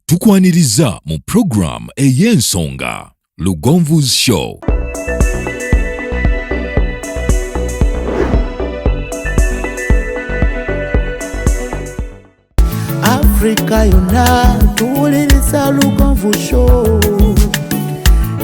Tukwaniriza mu program ey'ensonga Lugonvu's Show. Afrika yonna tuwuliriza Lugonvu Show.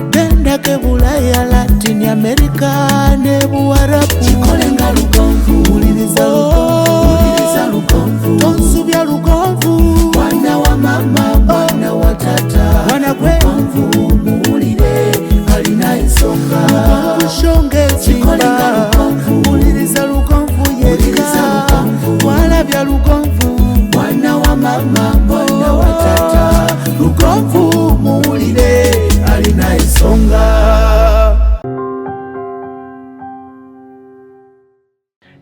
Gendako e Bulaya, Latin America ne Buwarabu. Kikolenga Lugonvu, wuliriza Lugonvu, Lugonvu. Tonsubya Lugonvu, mwana wa mama, mwana wa tata, mwana gwe Lugonvu, muwulire alina ensonga. Lugonvu Show ng'ezimba, wuliriza Lugonvu yekka, walabya Lugonvu, mwana wa mama, mwana wa tata, Lugonvu muwulire alina ensonga.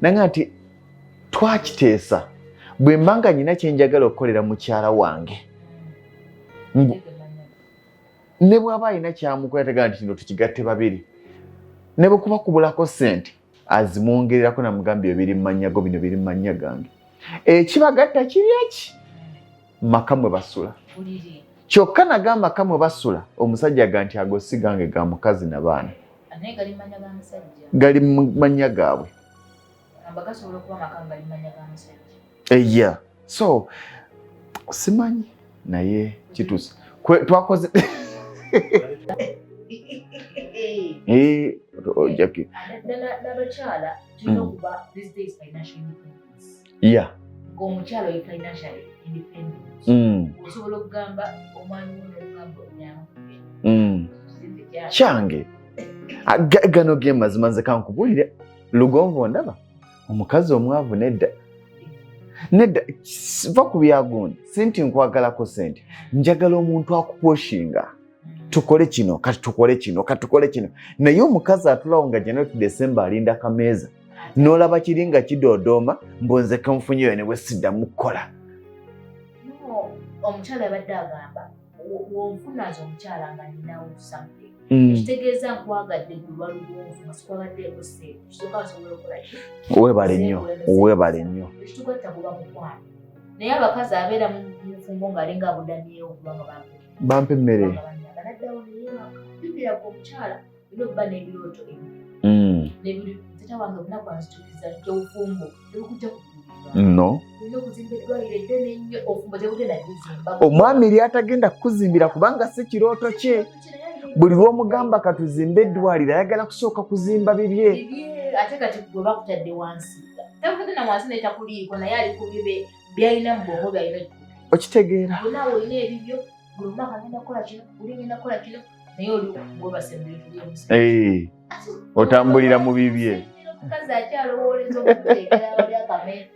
Nanga nti twakiteesa, bwe mba nga nyina kyenjagala okukolera mukyala wange, ne bw'aba alina kyamukola tegamba nti kino tukigatte babiri, ne bwe kuba kubulako ssente azimwongererako, namugambye ebiri mu mannya go, bino biri mu mannya gange. Ekibagatta kiri eki maka mwe basula kyokka nago amaka mwe basula, omusajja ga nti ago si gange, ga mukazi na baana, gali mu mannya gaabwe. Eya, so simanyi, naye kituuse twakoze. Jackie. N'abakyala tulina okuba these days financial independence. Ng'omukyala oli financially independent, osobola okugamba omwami wo n'okugamba onyangu. Kyange. Gano ge mazima. Nze kankubulire, Lugonvu, ondaba omukazi omwavu? Nedda, nedda, va ku byagundi. Si nti nkwagalako sente, njagala omuntu akupushinga, tukole kino, kati tukole kino, kati tukole kino. Naye omukazi atulawo nga January to December alinda kameeza, n'olaba kiri nga kidoodooma, mbonze kanfunyeyo ne bwe siddamu kukola. No, omukyala yabadde agamba wonfunaza omukyala nga ninawo something, ekitegeeza nkwagadde gwe lwa Lugonvu nga sikwagaddeeko ssente. Kisooka nsobola okukola ki? Weebale nnyo, weebale nnyo. Ekitugatta guba mukwano, naye abakazi abeera mu bufumbo ng'alinga abudamyewo kubanga bampe bampa emmere. Naddawo neyebaka. Jjukira gwe omukyala olina okuba n'ebirooto ebyo nebiri tata wange obunaku anzitukiza nti obufumbo tebukujja kubuulirwa. No. Olina okuzimba eddwaliro eddene ennyo, obufumbo tebugenda gizimba. Omwami lyatagenda kukuzimbira kubanga si kirooto kye. Buli lw'omugamba katuzimbe eddwaliro, ayagala kusooka kuzimba bibye. Bibye. Ate kati gwe bakutadde wansi, takutadde na wansi naye takuliiko, naye ali ku bibye byalina mu bwongo byalina. Okitegeera? Naawe olina ebibyo, buli omwaka ngenda kukola kino, buli ngenda kukola kino, naye oli gwebasa ebintu by'omusajja. Eh, otambulira mu bibye. Omukazi akyalowooleza okuteekera wali akamere.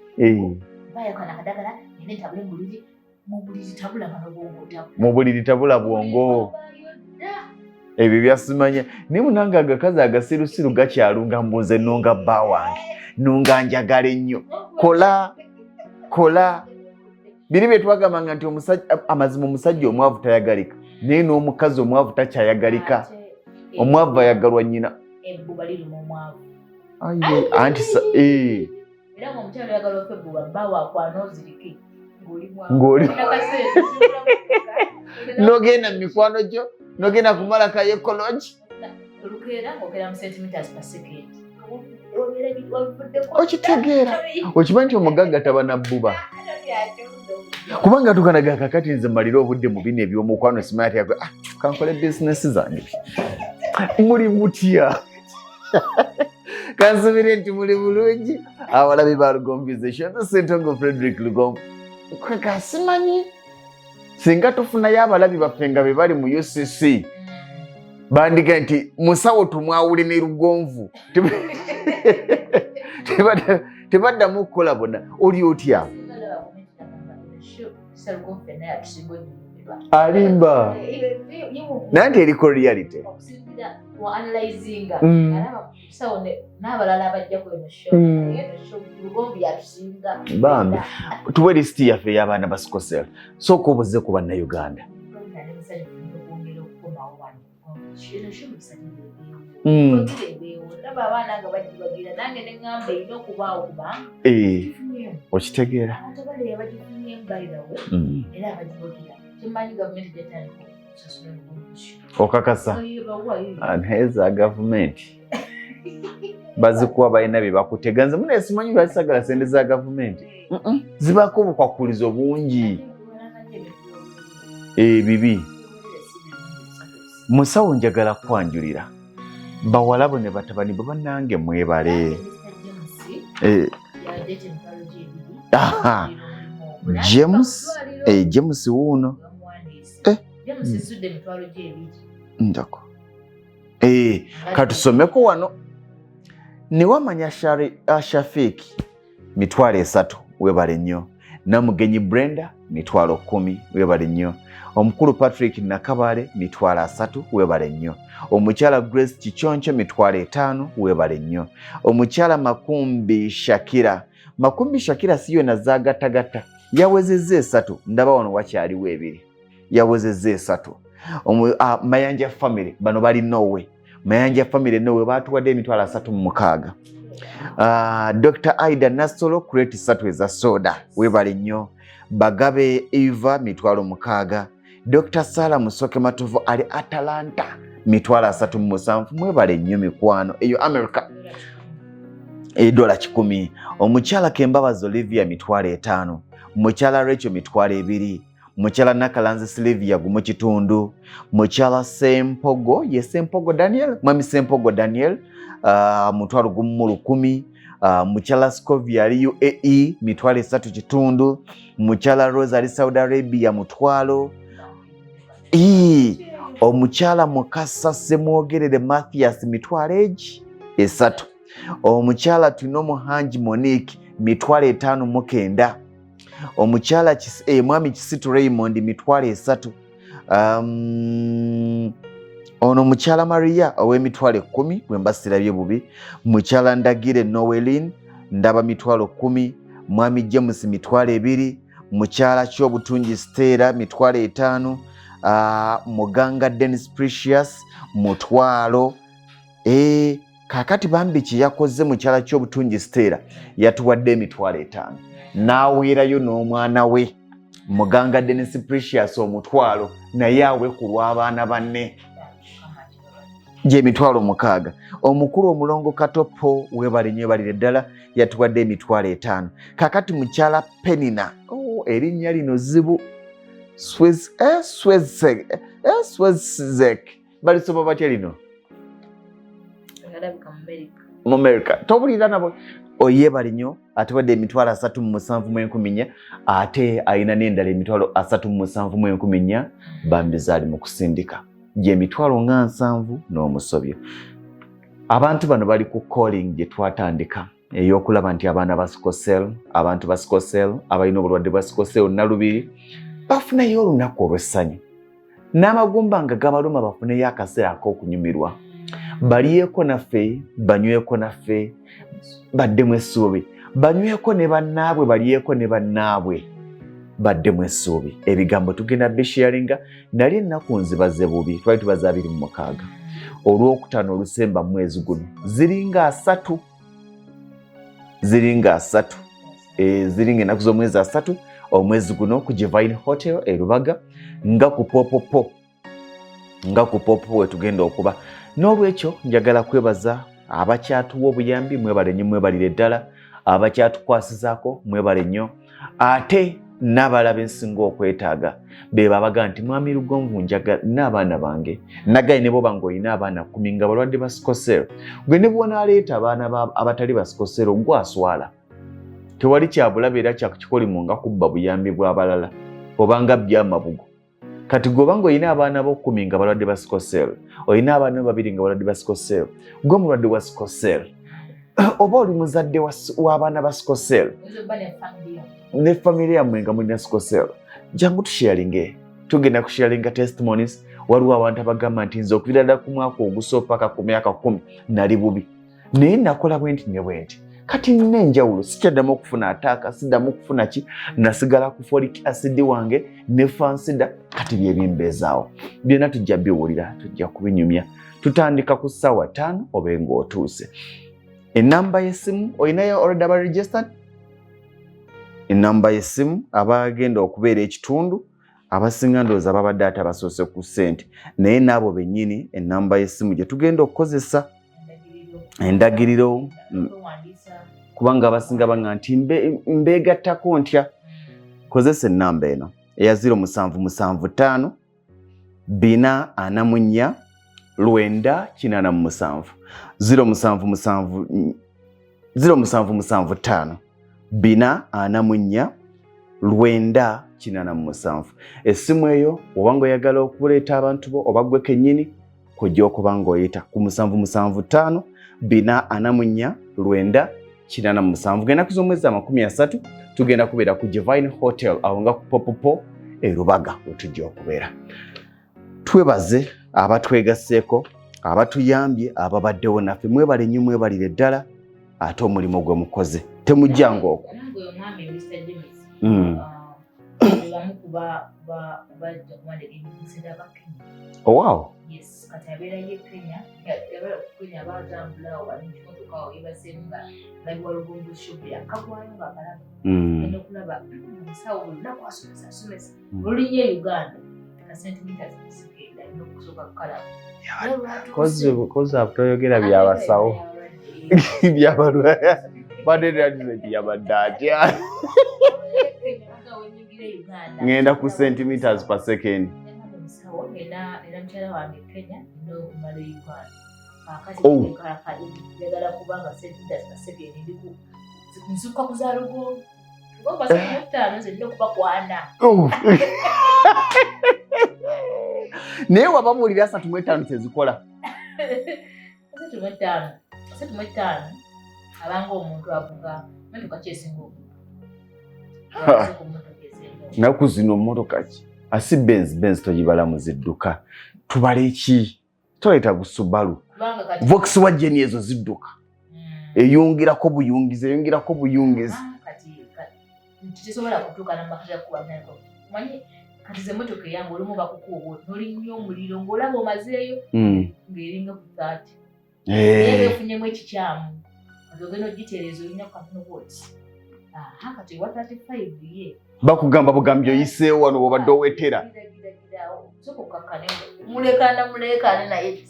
Bayakana akadagala nene ntabule mu buliri. Mu buliri tabula nga nobwongo otabula. Mu buliri tabula bwongo, ebyo byasimanya. Naye munange agakazi agasirusiru gakyalunga, mbuze nunga bba wange, nunga njagala ennyo, kola kola biri bye twagambanga nti omusajja, amazima, omusajja omwavu tayagalika, naye n'omukazi omwavu takyayagalika. Omwavu ayagalwa nnyina. Ebbuba liruma omwavu. Aye, anti Era nga omukyala oyagala ofa ebbuba, bba wakwana ozirike ng'oli mwavu. Ng'oli- Nogenda mu mikwano gyo, nogenda kumala kayekologi. Olukeera ng'okeera mu centimeters per second. Obeera wabivuddeko. Okitegeera? Okimanyi nti omugagga taba na bbuba, kubanga tukanaga kakati nze malire obudde mu bino ebyomukwano, simanyi ati ah, kankole bizinesi zange. Muli mutya? Kansubire nti muli bulungi, abalabi ba Lugonvization. Sentongo Frederick Lugonvu. Kwega simanyi singa tufunayo abalabi baffe nga be bali mu UCC, bandiga nti musawo tumwawule ne Lugonvu. Tebaddamu kukola bonna. Oli otya? Alimba naye nti eriko reality. Okusinzira mu analyzinga, alaba musawo n'abalala abajja ku eno show. Eno show Lugonvu yatusinga. Bambi, tuwe lisiti yaffe ey'abaana ba sickle cell, sooka obuze ku Bannayuganda. Nali musanyufu nnyo okwongera okukomawo wano. Eno show musanyufu ebeewo. Ndaba abaana nga bagibagira, nange ne ŋŋamba erina okubaawo kubanga gifunyeemu. Okitegeera? Abantu abalala bagifunyeemu, by the way, era abagiwagira. Kimanyi gavumenti gyatandika okusasula Lugonvu. Okakasa? Naye za gavumenti bazikuwa, balina bye bakutega. Nze munaye simanyi lwaki sagala sente za gavumenti. Zibaako obukwakulizo bungi ebibi. Musawo, njagala kwanjulira bawala bo ne batabani bo. Bannange, mwebale. Aha. James, James wuuno. Ndako. Katusomeko wano niwamanya Shafiki 300,000, webale nnyo. Namugenyi Brenda 100,000, webale nnyo. Omukulu Patrick Nakabale 300,000, webale nnyo. Omukyala Grace Kiconco 50,000, webale nnyo. Omukyala Makumbi Shakira, Makumbi Shakira si yona zagattagatta, yawezezza esatu, ndaba wano wakyaliwo ebiri, yawezezza esatu. Mayanja family bano bali Norway. Mayanja family Norway batuwadde 36,000. Dr Aida Nasolo crate 3 eza soda, webale nnyo. Bagabe Eva 60,000. Dr Sara Musoke Matovu ali Atalanta 37,000, mwebale nnyo mikwano eyo America, edola 100. Omukyala Kembabazi Olivia 50,000. Mukyala Rachel 20,000. Mukyala Nakalanzi Silivia 1.5. Mukyala Sempogo, ye Sempogo Daniel, mwami Sempogo Daniel, 10,100. Mukyala Scovia ali UAE 3,500. Mukyala Rose ali Saudi Arabia 1,000. Omukyala Mukasa Semwogerere Mathias 30,000. Omukyala Tunomuhangi Monique 59,000. Omukyala Mwami Kisitu Raymond 30,000. Ono mukyala Maria ow'emitwalo 10, bwe mba sirabye bubi. Mukyala Ndagire Noelin ndaba 10,000. Mwami James 20,000. Mukyala Kyobutungi Stera 50,000. Muganga Dennis Precious 1,000. Kakati bambi kye yakoze mukyala Kyobutungi Stera, yatuwadde 50,000 n'aweerayo n'omwana we Muganga Dennis Precious 1,000, naye awe ku lw'abaana banne, gye 60,000. Omukulu omulongo Katopo, webale nnyo, webalire ddala, yatuwadde 50,000. Kakati mukyala Penina, oh, erinnya lino zibu. Swezek, balisoma batya lino? Mu America tobulira nabo. Oyebale nnyo, atuwadde 37,400, ate ayina n'endala 37,400 bambi zaali mu kusindika, gye nga 70 n'omusobyo. Abantu bano bali ku calling gye twatandika ey'okulaba nti abaana ba sickle cell, abantu ba sickle cell, abalina obulwadde bwa sickle cell nalubiri bafunayo olunaku olw'essanyu, n'amagumba nga gabaluma bafuneyo akaseera ak'okunyumirwa, balyeko naffe, banyweko naffe, baddemu essuubi, banyweko ne bannaabwe, balyeko ne bannaabwe, baddemu essuubi. Ebigambo tugenda bisharinga. Nali ennaku nzibaze bubi, twali tubaza 26, olwokutaano olusemba mwezi guno, ziringa 30, ziringa 30, ziringa ennaku z'omwezi 30 omwezi guno, ku Divine Hotel e Lubaga, nga ku popopo, nga ku popopo wetugenda okuba. N'olwekyo njagala kwebaza abakyatuwa obuyambi, mwebale nnyo, mwebalire ddala. Abakyatukwasizaako, mwebale nnyo. Ate n'abalala bensinga okwetaaga be babaga nti mwami Lugonvu, njagala n'abaana bange nagaye. Ne bwoba ng'olina abaana 10 nga balwadde ba sickle cell, gwe ne bwonaaleeta abaana abatali ba sickle cell, gwaswala. Tewali kyabulabe era kyakikolimu nga kubba buyambi bw'abalala obanga byamabugo. Kati gwe obanga olina abaana bo 10 nga balwadde ba sickle cell, olina abaana bo babiri nga balwadde ba sickle cell, gwe mulwadde wa sickle cell oba oli muzadde w'abaana ba sickle cell ne famire yammwe nga mulina sickle cell, jangu tusharinge. Tugenda kusharinga testimonies. Waliwo abantu abagamba nti nze okuvira ddala ku mwaka ogusooka paka ku myaka 10 nali bubi, naye nakola bwe nti ne bwe nti, kati nina enjawulo, sikyaddamu okufuna attack, siddamu okufuna ki, nasigala ku folic acid wange ne fansida, kati byebimbeezaawo. Byonna tujja biwulira, tujja kubinyumya. Tutandika ku ssaawa 5, obe ng'otuuse. Enamba y'essimu olinayo already? Aba registered, enamba y'essimu abagenda okubeera ekitundu. Abasinga ndowooza babadde ate abasoose ku ssente, naye n'abo bennyini ennamba y'essimu gye tugenda okukozesa, endagiriro, kubanga abasinga banga nti mbeegattako ntya. Kozesa ennamba eno eya 0775 444 987, 077 0775 444 987. Essimu eyo obanga oyagala okuleeta abantu bo oba ggwe kennyini, kujja okuba ng'oyita ku 775 444 987. Genda z'omwezi 30 tugenda kubeera ku Divine Hotel awo nga ku Popopo e Rubaga wetujja okubeera. Twebaze abatwegasseeko, abatuyambye, ababaddewo naffe. Mwebale nnyo, mwebalire ddala ate omulimu gwe mukoze temujjanga okwo. Nange oyo omwami Mr James, bamu kuba bajja kuwandika ebimusenda ba Kenya. Oh, wow. Yes, kati abeera ye Kenya, yabeera ku Kenya, batambula awo bali mu kimotoka awo yebaseemu nga labiwa Lugonvu Show yakagwayo nga akalaba. Genda okulaba omusawo buli lunaku asomesa asomesa. Olulinnya e Uganda ka centimeters zigenda alina okusooka kukalaba. Kozi toyogera byabasawo byabalwa badde yabadde atya. Ngenda ku centimeters per second. Omusawo era mukyala wange Kenya nomala e Uganda. Kakati njagala kubanga centimeters per second ndi ku nsukka ku za Lugonvu. Lugonvu 35, nze nina okuba kwana. Oh. Naye wababuulira 35 kyezikola. 35, 35 abanga omuntu avuga motoka kyesinga obuto. Ku motoka ezenjawulo. Naku zino mmotoka ki asi Benz, Benz togibala mu zidduka. Tubala eki? Toyeta Busubaru, Kubanga kati Volkswagen, ezo zidduka. Eyongerako buyungizi, eyongerako buyungizi. Ah, kati tesobola kutuuka namakira kuba nako. Omanyi kati ze motoka eyange olumu bakukuba nolinnya omuliro ng'olaba omazeeyo ng'eringa ku 30. Naye beefunyemu ekikyamu. Kati ogenda ogitereeza olina katono bwoti. Aha, kati ewa 35 ye. Bakugamba bugambye oyiseewo wano wobadde owetera. Giragiragirawo. Sooka okkakkane, mulekaana mulekaane naye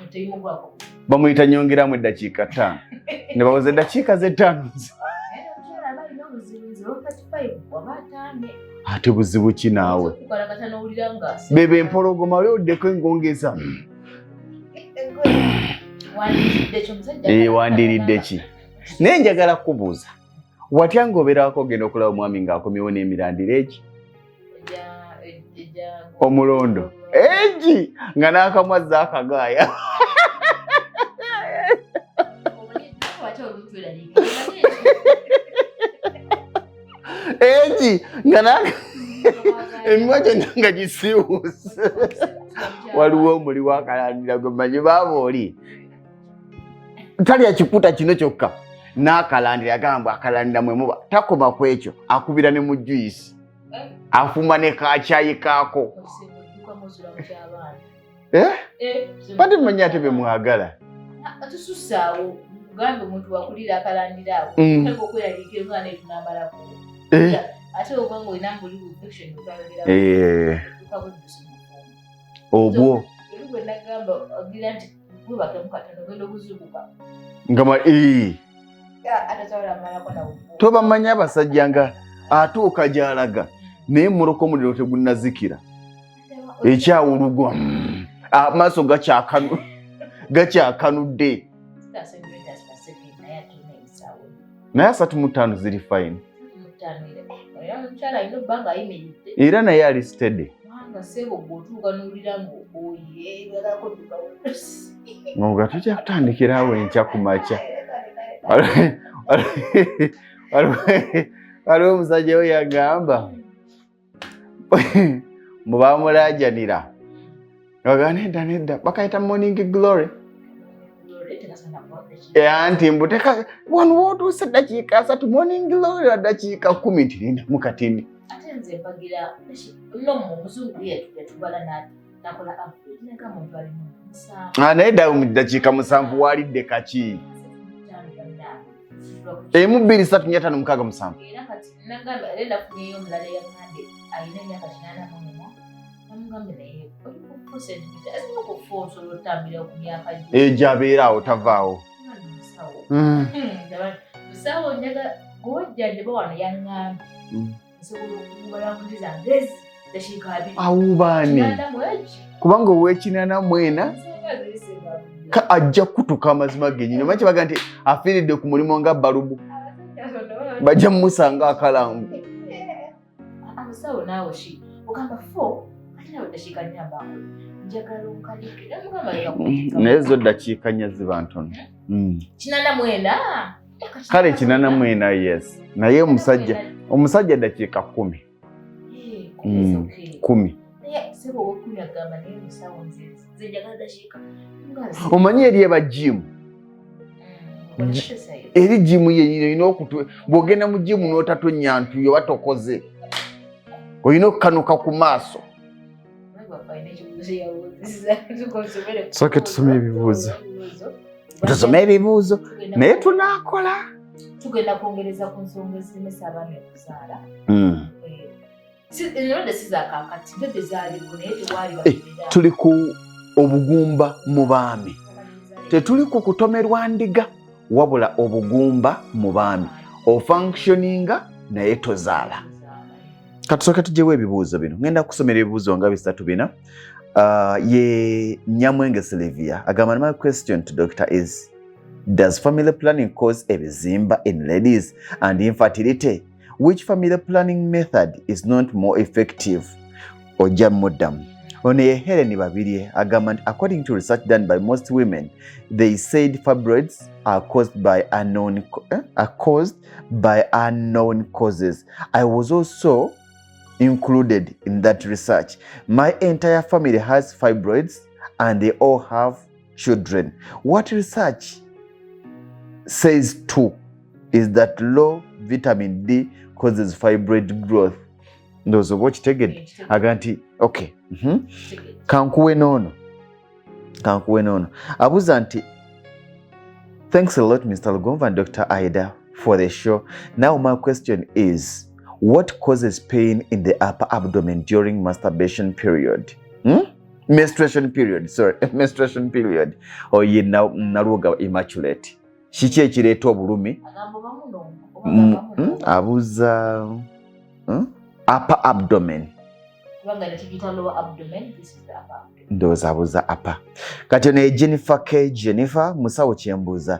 teyimugwako. Bamuyita nyongeramu eddakiika 5 ne bawoza eddakiika z'ettaano. Naye omukyala aba alina obuzibu, nze wa 35 waba ataamye. Ate buzibu ki naawe? Okukalakata n'owulira nga Bebe empologoma oli oddeko engongeza. Wandiridde ki omusajja? Eh, wandiridde ki? Naye njagala kukubuuza, watya ng'obeerako ogenda okulaba omwami ng'akomyewo n'emirandira egi omulondo egi nga n'akamwazza akagaaya? Omanyi, lwaki olumu tweraliikirira? Egi nga emimwa gyonna nga gisiiwuuse. Waliwo omuli wakalandira gwe manyi baaba oli talya kikuta kino kyokka n'akalandira, agamba akalandira mwe muba takoma ku ekyo, akubira ne mu juyisi, afuma ne kakyayi kaako. Eh? Bate mmanyi ate be mwagala. Tususaawo kugambe omuntu wakulira akalandira ako. Kaleka okweraliikira omwana etunamalako. Eh. Ate obanga olina mbuli infection otwayogera buddusi mu bwongo. Obwo Oli gwe nagamba agira nti webakemu katono ogenda okuzuukuka. Nga Atasobola malako nawo. Tobamanyi abasajja nga atuuka gy'alaga naye mmuloka omuliro tegunnazikira, ekyawulugwa, amaaso gakyakanudde. Naye 35 ziri fine. Omukyala alina obba nga ayimiridde. Era naye ali steady. Kubanga seebo bw'otuuka n'owulira ng'okooye oyagalako dduka. Nga tujja kutandikira awo enkya ku makya. Waliwo omusajja we yagamba mbu bamulajanira, bagaa nedda nedda, bakayita morning glory. Anti mbu teka wano wootuuse ddakiika 30, morning glory wa ddakiika 10 nti lindamu katini. Ate nze mpagira nomu omuzungu ye yatubala nakola average nagamba omuntu alina 7. Ah, naye dda mu ddakiika 7 waalidde kaki? 1, 2, 3, 4, 5, 6, 7. Era kati nagamba era nafunyeyo omulala eyaŋŋambye alina emyaka 84. Namugambye naye oli ku 4 centimeter, asinga ku 4, osobola otambulira ku myaka gyo. Egyabeera awo, tavaawo. Mwana musawo. Ndaba musawo, njaga gowajjanjaba wano, yaŋŋambye nsobola okuwuba rawundi zange ezi dakiika 20. Awubaani? 81. Kubanga ow'e84 Nsonga ziyisinga bulijjo. Ka ajja kutuka amazima gennyini. Omanyi kyebaga nti afiiridde ku mulimu nga balubu, Abasajja bano bajja mumusanga akalangu. Ah, musawo, naawe ki ogamba 4, ate nawe dakiika 4 mbaako njagala onkanike. Namugamba leka kutika. Naye zo ddakiika 4 ziba ntono. 84. Kale 84, yes, naye omusajja ddakiika 10. 10. Naye sebo owekumi agamba naye musawo, nze njagala dakiika. Omanyi eri eba jimu, eri jimu yenyini olina okutu bw'ogenda mu jimu n'otatonya ntuyo oba tokoze, olina okukanuka ku maaso. Sooke tusome ebibuuzo. Tusome ebibuuzo, naye tunaakola. Tugenda kwongereza ku nsonga eziremesa abaami okuzaala. Endwadde si zakakati, ndwadde zaaliwo naye tewaali Tuli ku obugumba mu baami, tetuli ku kutomerwa ndiga, wabula obugumba mu baami, ofunctioninga naye tozaala. Katusooke tugyewo ebibuuzo bino. Ngenda kusomera ebibuuzo nga bisatu bina. Ye Nyamwenge Sylvia agamba, "My question to doctor is, does family planning cause ebizimba in ladies and infertility? Which family planning method is not more effective?" Ojja muddamu. Ono ye Helen Babirye agamba nti, "According to research done by most women, they said fibroids are caused by unknown, are caused by unknown causes. I was also included in that research. My entire family has fibroids and they all have children. What research says too is that low vitamin D causes fibroid growth." Ndowooza oba okitegedde. Aga nti okay, Kankuwe noono, kankuwe noono abuuza nti, "Thanks a lot, Mr Lugonvu and Dr Aida, for the show. Now my question is, what causes pain in the upper abdomen during masturbation period, Menstruation period, sorry, menstruation period." Oye Nalwoga Immaculate, kiki ekireeta obulumi? Abuuza upper abdomen. Ndowooza abuuza upper. Kati ono ye Jennifer K. Jennifer, "Musawo, kyembuuza,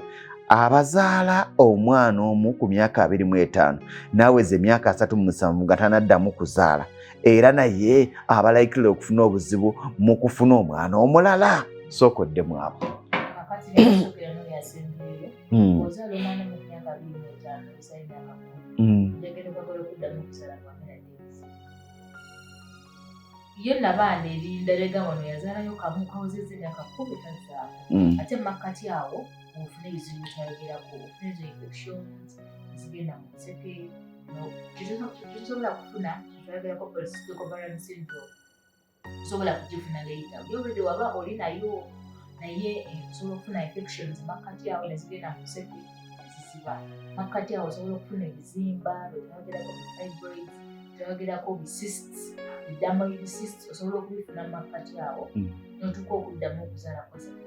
abazaala omwana omu ku myaka 25 naaweza emyaka 37 nga tanaddamu kuzaala, era naye aba likely okufuna obuzibu mu kufuna omwana omulala?" Sooka oddemu abo. Ozaala omwana mu myaka 25, ozaala emyaka 10, njagala okwagala okuddamu okuzaala lwamera days ye nabaana erinda lega wano yazaalayo kamu kawezezza emyaka 10 tazzaako. Ate makkati awo ofuna ebizibu byeyayogerako, ofuna ezo infections ezigenda mu nseke, tetusobola kufuna kyetwayogerako polycystic ovarian syndrome, tosobola kugifuna later oli waba oli nayo, naye osobola okufuna infections makkati awo nezigenda mu nseke neziziba. Makkati awo osobola okufuna ebizimba byetwayogerako, fibroids, twayogerako bicysts, dermoid cysts, osobola okubifuna mu makkati awo notuuka okuddamu okuzaala kwasatu,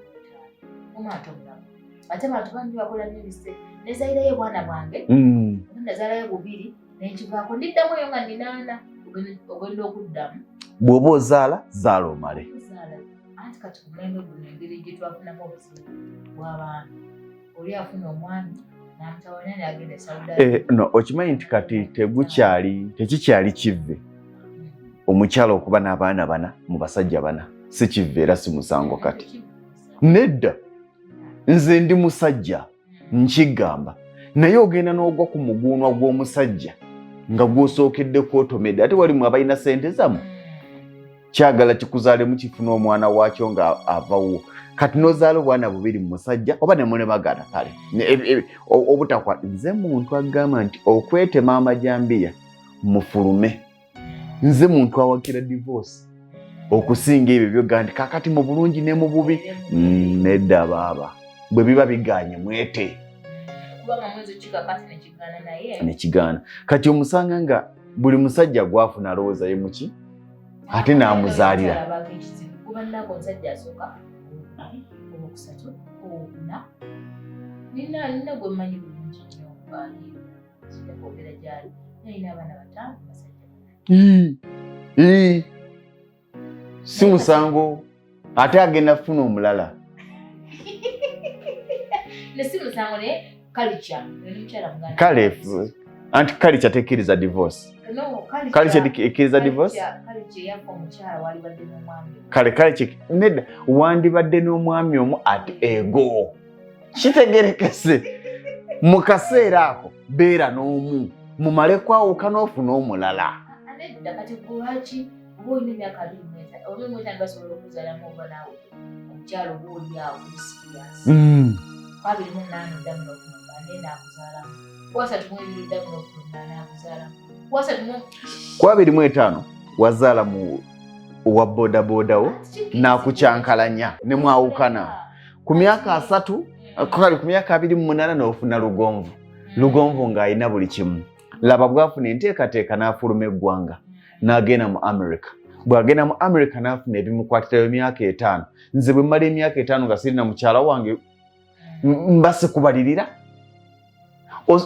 omwana tomulamu. Ate bantu bangi bakola nnyo mistake, nezayirayo obwana bwange, nazaalayo bubiri nenkivaako, ndiddamu eyo nga ninaana, ogenda okuddamu. Bw'oba ozaala, zaala omale. Ozaala, anti kati ku mulembe guno engeri gye twafunamu obuzibu bw'abaana, oli afuna omwami namutawanya nagenda Saudi. No, okimanyi nti kati tegukyali, tekikyali kivve omukyala okuba n'abaana bana mu basajja bana? Si kivve era si musango kati. Nedda, nze ndi musajja nkigamba, naye ogenda n'ogwa ku muguunwa gw'omusajja nga gw'osookedde kwotomedde, ate walimu abalina sente zammwe, kyagala kikuzaalemu kifuna omwana waakyo nga avawo. Kati n'ozaala obwana bubiri mu musajja oba nemunebagana, kale obutakwa. Nze muntu agamba nti okwetema amajambiya mufulume, nze muntu awakira divorce okusinga ebyo byoga nti kakati mu bulungi ne mu bubi. Nedda baaba, bwe biba biganye mwete. Kubanga mwezi kikakati nekigaana naye. Nekigaana. Kati omusanga nga buli musajja gwafuna alowooza ye muki. Ate n'amuzaalira. Abaako ekizibu kuba nnaku omusajja asooka, owokubiri, owokusatu, owokuna. Nina gwe mmanyi bulungi nnyo, ali sijja kwogera gyali, naye nina abaana bataano, basajja bana. Ii. Si musango, ate agenda kufuna omulala. Ne si musango, naye culture oli mukyala muganda. Kale anti culture tekkiriza divorce. No, Culture ekkiriza divorce? Culture eyaffe, omukyala wali badde n'omwami omu. Kale culture nedda, wandibadde n'omwami omu ate ego kitegerekese mu kaseera ako beera n'omu, mumale kwawukana ofuna omulala. Ah, nedda, kati gwe lwaki oba olina emyaka 25, oba 25, basobola okuzaalamu oba naawe omukyala oba oli awo oli serious. 28 oddamu n'ofuna omulala, naye naakuzaalamu. 32 oddamu n'ofuna omulala, naakuzaalamu. 30. Ku 25 wazaala mu wa boodabooda wo n'akukyankalanya ne mwawukana. Ku myaka 30, kale ku myaka 28 n'ofuna Lugonvu. Lugonvu ng'alina buli kimu. Laba bw'afuna enteekateeka n'afuluma eggwanga n'agenda mu America. Bw'agenda mu America n'afuna ebimukwatirayo emyaka 5. Nze bwe mmala emyaka 5 nga sirina mukyala wange, mba sikubalirira.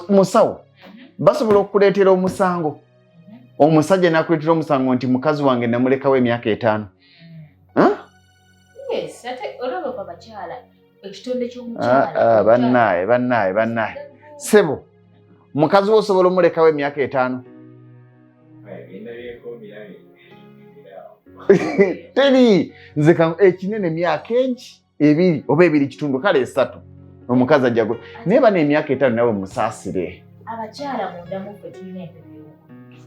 Musawo, basobola okukuleetera omusango, omusajja n'akuleetera omusango nti mukazi wange namulekawo emyaka 5? Huh? Yes, ate olaba fe abakyala, ekitonde Ah, ky'omukyala. ah, bannaaye, bannaaye, bannaaye, ssebo, mukazi wo osobola omulekawo emyaka 5? Byendabyeko birabe. Teri. Nze ekinene myaka egi 2 oba 2.5, kale 3, omukazi ajja naye bana emyaka 5 nawe musaasire. Abakyala munda muffe tulina empewo ey'okubiri.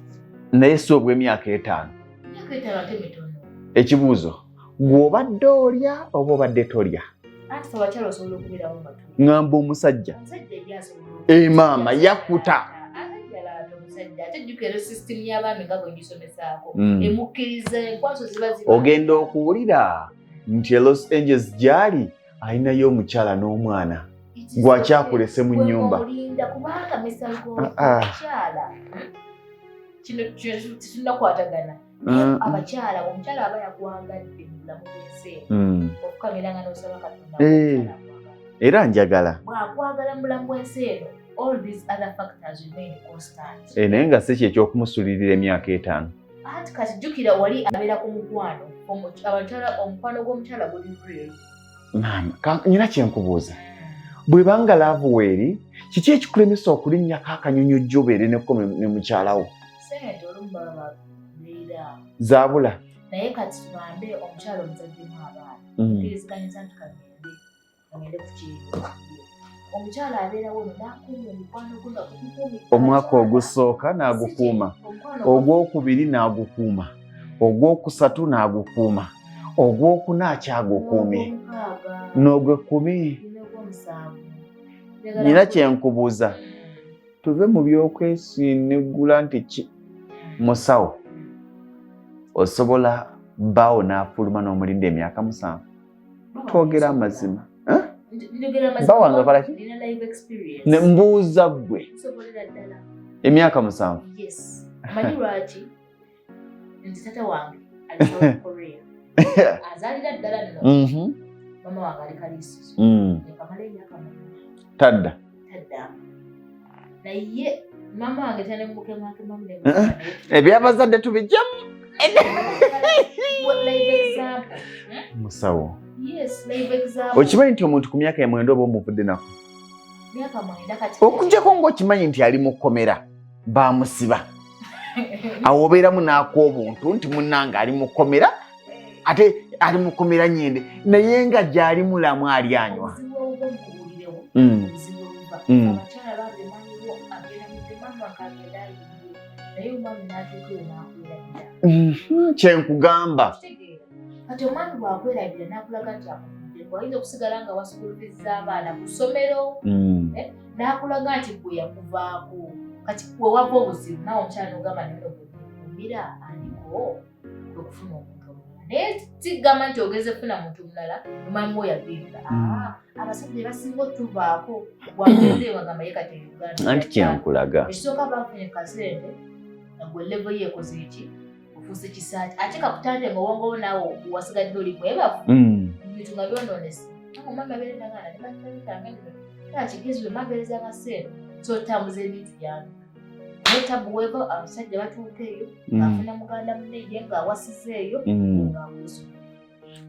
Naye si obw'emyaka 5. Emyaka 5 ate mitono. Ekibuuzo, gw'obadde olya oba obadde tolya? Anti fe abakyala osobola okubeerawo nga tuli. Ŋŋamba omusajja. Omusajja ye asobola. Eh, maama, yakkuta. Ate omusajja, ate jjukira sisitimu y'abaami nga bwe ngisomesaako, emukkiriza enkwaso ziba ziba. Ogenda okuwulira nti e Los Angeles gy'ali alinayo omukyala n'omwana gw'akyakulese mu nnyumba. Olinda kubanga Mr. Lugonvu, Ah, ah. omukyala kino kino tetunnakwatagana. Abakyala, omukyala aba yakwangadde mu bulamu bw'ensi eno, okukamiranga n'osaba Katonda. Eh. Omukyala akwagala. Era njagala. Bw'akwagala mu bulamu bw'ensi eno, all these other factors remain constant. Eh, naye nga si kyekyokumusulaako emyaka 5. Anti kati jjukira wali abeera ku mukwano. Abakyala, omukwano gw'omukyala guli real. Maama, nyina kyenkubuuza, bwebanga love weeri, kiki ekikulemesa okulinnyako akanyonyi ojja obeere neko ne mukyalawo? Sente olumu baba babeera. Zaabula. Naye kati tugambe omukyala omuzaddemu abaana, kkiriziganyisa nti kagende ku kyeyo, omukyala abeerawo no n'akuuma omukwano gwe nga gukukuumidde. Omwaka ogusooka n'agukuuma, ogwokubiri n'agukuuma, ogwokusatu n'agukuuma, ogwokuna akyagukuumye, n'ogwekumi. Nina kyenkubuuza, tuve mu byokwesinigula nti ki. Musawo, osobola bbaawo n'afuluma n'omulinda emyaka 7? Twogera amazima. Eh? Bba wange akola ki? Nina live experience. Ne mbuuza ggwe. Nsobolera ddala. Emyaka 7? Yes, manyi lwaki nti tata wange ali South Korea, azaalira ddala nno. Mama wange ali Kaliisizo. Yakamala emyaka 8. Tadda. Taddamu, naye mama wange tanemukemaakemamu. Eh, ebyabazadde tubijjamu. Live example. Musawo, Yes, live example. okimanyi nti omuntu ku myaka 9 oba omuvudde nako? Myaka 9 kati. Okuggyako ng'okimanyi nti ali mu kkomera, bamusiba, awo obeeramu n'ak'obuntu nti munnange ali mu kkomera, ate ali mu kkomera nyende, naye nga gy'ali mulamu, ali anywa. Obuzibu obuva mukubulirewo, obuzibu obuva, abakyala babemanyiwo agenda mudde mama akagenda ayiye, naye omwami n'atuuka eyo n'akwerabira. Kyenkugamba. Kitegeera, kati omwami bw'akwerabira n'akulaga nti akuvuddeko, ayinza okusigala nga wasukulubiza abaana ku ssomero, n'akulaga nti gwe yakuvaako. Kati wewava obuzibu, naawe omukyala n'ogamba naye gwe andiko okufuna omuntu omulala, naye sigamba nti ogeze kufuna muntu mulala omwami wo yagenda. Ah, abasajja basinga otuvaako bwagenzeyo bagamba ye kati e Uganda. Anti kyenkulaga. Ekisooka bafunye kasente nga gwe level ye ekoze eki? Ofuuse kisaati ate kakutande nga obwongo naawe wasigadde oli mwebavu. Bintu nga byonoonese. Omwami abeere nagaana ne kigezi we mambeerezanga ssente so otambuza ebintu byange. Naye tabu weeva abasajja batuuka eyo ng'afuna muganda munne ye ng'awasiza eyo ng'akwesonyiwa.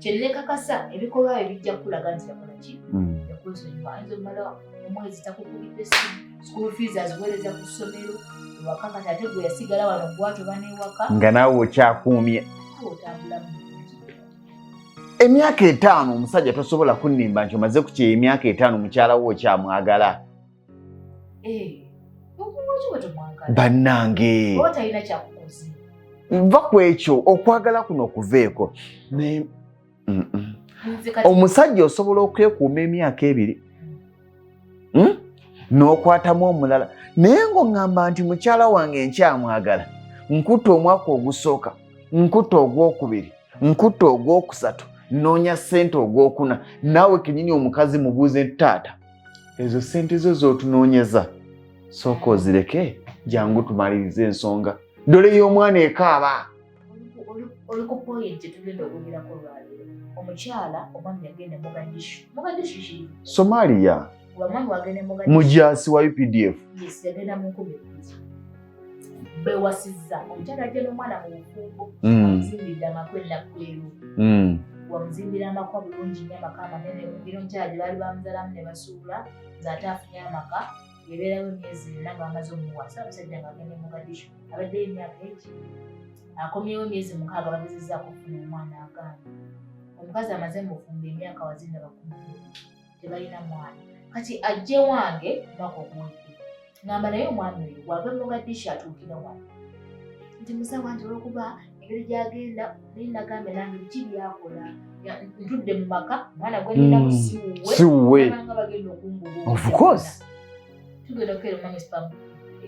Kye neekakasa, ebikolwa bye bijja kukulaga nti yakola ki, yakwesonyiwa. Ayinza omumala omwezi takukubidde essimu, school fees aziweereza ku ssomero ewaka, kati ate gwe yasigala wano gwatoba n'ewaka. Nga naawe okyakuumye. Awe otambulamu bulungi. Emyaka 5, omusajja tosobola kunnimba nti omaze kukyeya emyaka 5 mukyala wo okyamwagala. Okuwaki bwe tomwagala? Bannange. Oba talina kyakukoze. Nva ku ekyo, okwagala kuno kuveeko, naye Nze kati Omusajja osobola okwekuuma emyaka 2, N'okwatamu omulala, naye ng'oŋŋamba nti mukyala wange nkyamwagala, nkutta omwaka ogusooka, nkutta ogwokubiri, nkutta ogwokusatu, noonya ssente ogwokuna. Naawe kenyini omukazi mubuuze nti, taata, ezo ssente zo z'otunoonyeza sooka ozireke, jangu tumalirize ensonga, dole y'omwana ekaaba. Oli ku point gyetugenda okwogerako olwaleero. Omukyala, omwami yagenda e Mogadishu. Mogadishu kiri Somalia. Omwami wagenda e Mogadishu. Mujasi wa UPDF. Yes, yagenda mu 2000, bewasizza. Omukyala ajja n'omwana mu bufumbo. Amuzimbidde amaka ennakwero. Wamuzimbira amaka bulungi nnyo, amaka amanene. Ngeri omukyala gye baali bamuzalamu ne basuula ng'ate afunye amaka, yabeerawo emyezi 4 nga bamaze omuwasa. Omusajja ng'agenda e Mogadishu, abaddeyo emyaka egi, akomyewo emyezi 6, bagezezzaako okufuna omwana, agaana. Omukazi amaze mu bufumbo emyaka wazindaba 12, tebalina mwana. Kati ajje wange mwaka oguwedde, ngamba naye omwami oyo bw'ava e Mogadishu atuukira wano nti musawo, nti olwokuba engeri gyagenda, naye nagambye nange biki byakola. Ntudde mu maka, omwana gwe ninamu si wuwe. Si wuwe. Abanga bagenda okungoba. Of course. Tugenda okukeera, omwami sperm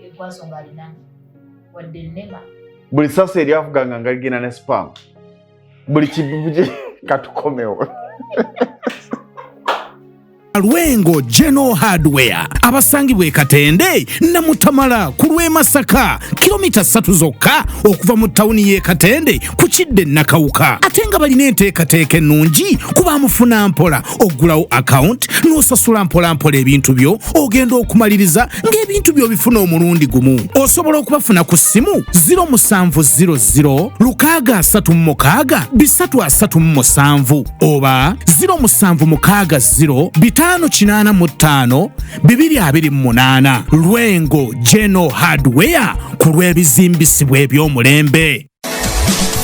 enkwaso ng'alina wadde ennema. Buli sasa eryavuganga nga ligenda ne sperm, buli kibu. Katukomewo. Lwengo General Hardware abasangibwa e Katende Namutamala ku lw'e Masaka, kilomita 3 zokka okuva mu tawuni y'e Katende ku kidde Nakawuka, ate nga balina enteekateeka ennungi kuba mufuna mpola. Oggulawo akawunti n'osasula mpolampola ebintu byo, ogenda okumaliriza ng'ebintu byo bifuna omulundi gumu. Osobola okubafuna ku ssimu 0700 636 337 oba 0760 585 228. Lwengo General Hardware, ku lw'ebizimbisibwa eby'omulembe.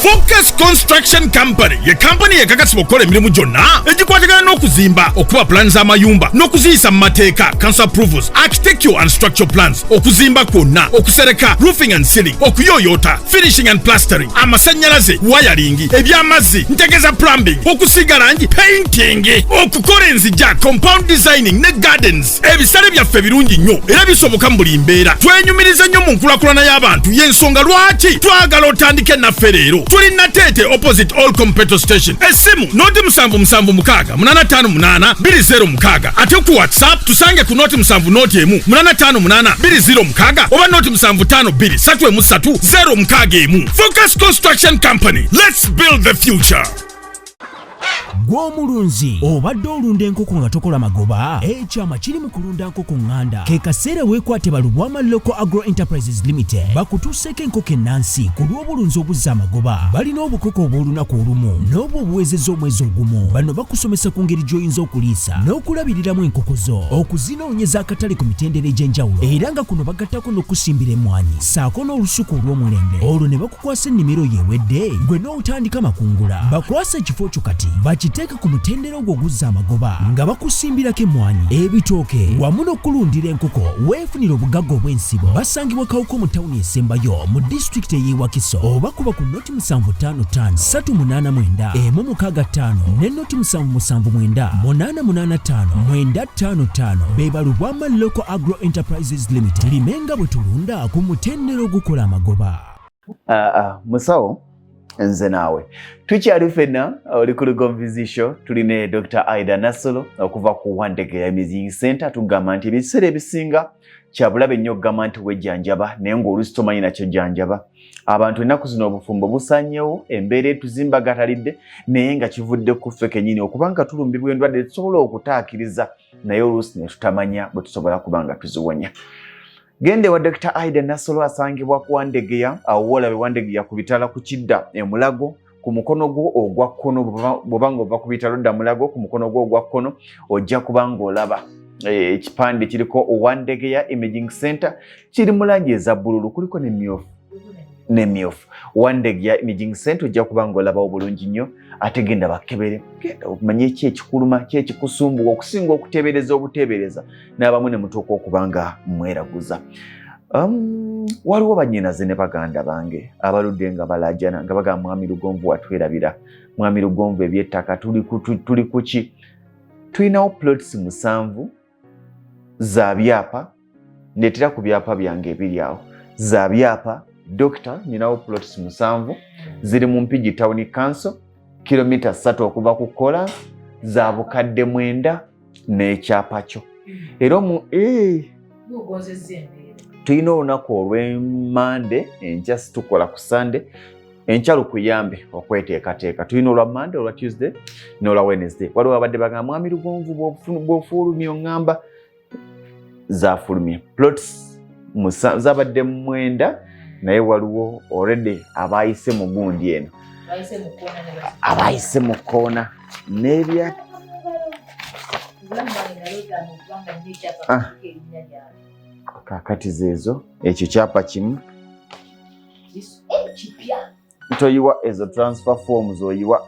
Focus Construction Company ye kampani ekakasibwa okukola emirimu gyonna egikwatagana n'okuzimba, okuba pulaani z'amayumba n'okuziyisa mu mateeka, council approvals, architectural and structural plans, okuzimba kwonna, okusereka, roofing and ceiling, okuyooyoota, finishing and plastering, amasannyalaze, wiring, eby'amazzi, ntegeza plumbing, okusiiga langi, painting, okukola enzija, compound designing ne gardens. Ebisale byaffe birungi nnyo era bisoboka mu buli mbeera. Twenyumiriza nnyo mu nkulakulana y'abantu, y'ensonga lwaki twagala otandike naffe leero. Tuli Nateete, opposite All Petrol Station. Essimu 0776 858 206, ate ku WhatsApp tusange ku 070 1 858 206 oba 075 2 3 061. Focus Construction Company, let's build the future. Gw'omulunzi obadde olunda enkoko nga tokola magoba, ekyama kiri mu kulunda nkoko ŋŋanda. Ke kaseera weekwate Balubwama Local Agro Enterprises Limited bakutuuseeko enkoko ennansi ku lw'obulunzi obuzza amagoba. Balina obukoko obw'olunaku olumu n'obwo obuwezezza omwezi ogumu. Bano bakusomesa ku ngeri gy'oyinza okuliisa n'okulabiriramu enkoko zo, okuzinoonyeza akatale ku mitendera egy'enjawulo, era nga kuno bagattako n'okusimbira emmwanyi ssaako n'olusuku olw'omulembe. Olwo ne bakukwasa ennimiro yeewedde, gwe n'otandika makungula. Bakwasa ekifo kyo kati bakiteeke ku mutendera ogwo oguzza amagoba nga bakusimbirako emmwanyi, ebitooke wamu n'okulundira enkoko, weefunira obugagga obw'ensibo. Basangibwa Kawuko mu tawuni esembayo mu disitulikiti ey'e Wakiso, oba kuba ku 0755 389 165 ne 0779 885 955. Be Balubwama Local Agro Enterprises Limited. Tulime nga bwe tulunda ku mutendera ogukola amagoba. Ah, ah, musawo, nze naawe tukyali ffenna. Oli ku Lugonvu's Show, tuli ne Dr Aida Nassolo okuva ku Wandege Imaging Center. Tugamba nti ebiseera ebisinga Kyabulabe nnyo okugamba nti wejjanjaba naye ng'oluusi tomanyi nakyo jjanjaba. Abantu ennaku zino obufumbo busanyewo, embeera etuzimbagattalidde, naye nga kivudde ku ffe kennyini okuba nga tulumbibwa endwadde tusobola okutaakiriza, naye oluusi ne tutamanya bwe tusobola kuba nga tuziwonya. Genda ewa Dr. Aida Nassolo, asangibwa ku Wandegeya. Awo woolabe Wandegeya ku bitala ku kidda e Mulago, ku mukono gwo ogwa kkono. Bw'oba ng'ova ku bitalo dda Mulago, ku mukono gwo ogwa kkono ojja kuba ng'olaba ekipande kiriko Wandegeya Imaging Center, kiri mu langi eza bbululu, kuliko nemyufu nemyufu. Wandegeya Imaging Center, ojja kuba ng'olabawo bulungi nnyo. Ate genda bakebere, genda omanye ki ekikuluma, ki ekikusumbuwa, okusinga okuteebereza obuteebereza n'abamu ne mutuuka okuba nga mweraguza. Waliwo bannyinaze ne baganda bange abaludde nga balajana nga bagamba, "Mwami Lugonvu, watwerabira. Mwami Lugonvu, ebyettaka tuli kuki?" Tulinawo plots 7 za byapa. Ndeetera ku byapa byange ebiri awo za byapa. Dokita, ninawo plots 7, ziri mu Mpigi Town Council, kilomita 3 okuva ku Kolas, za 90,000 n'ekyapa kyo. Era omu tulina olunaku olw'Emande, enkya situkola ku Sande, enkya lukuyambe okweteekateeka. Tulina olwa Mande, olwa Tuesday n'olwa Wednesday. Waliwo abadde bagamba, "Mwami Lugonvu, bw'ofuulumya oŋŋamba." Zafulumye plots zabadde 9, naye waliwo already abayise mu gundi eno, abayise mu kkoona n'ebya. Ah. Kakati zeezo, ekyo kyapa kimu. Toyiwa ezo transfer forms, oyiwa.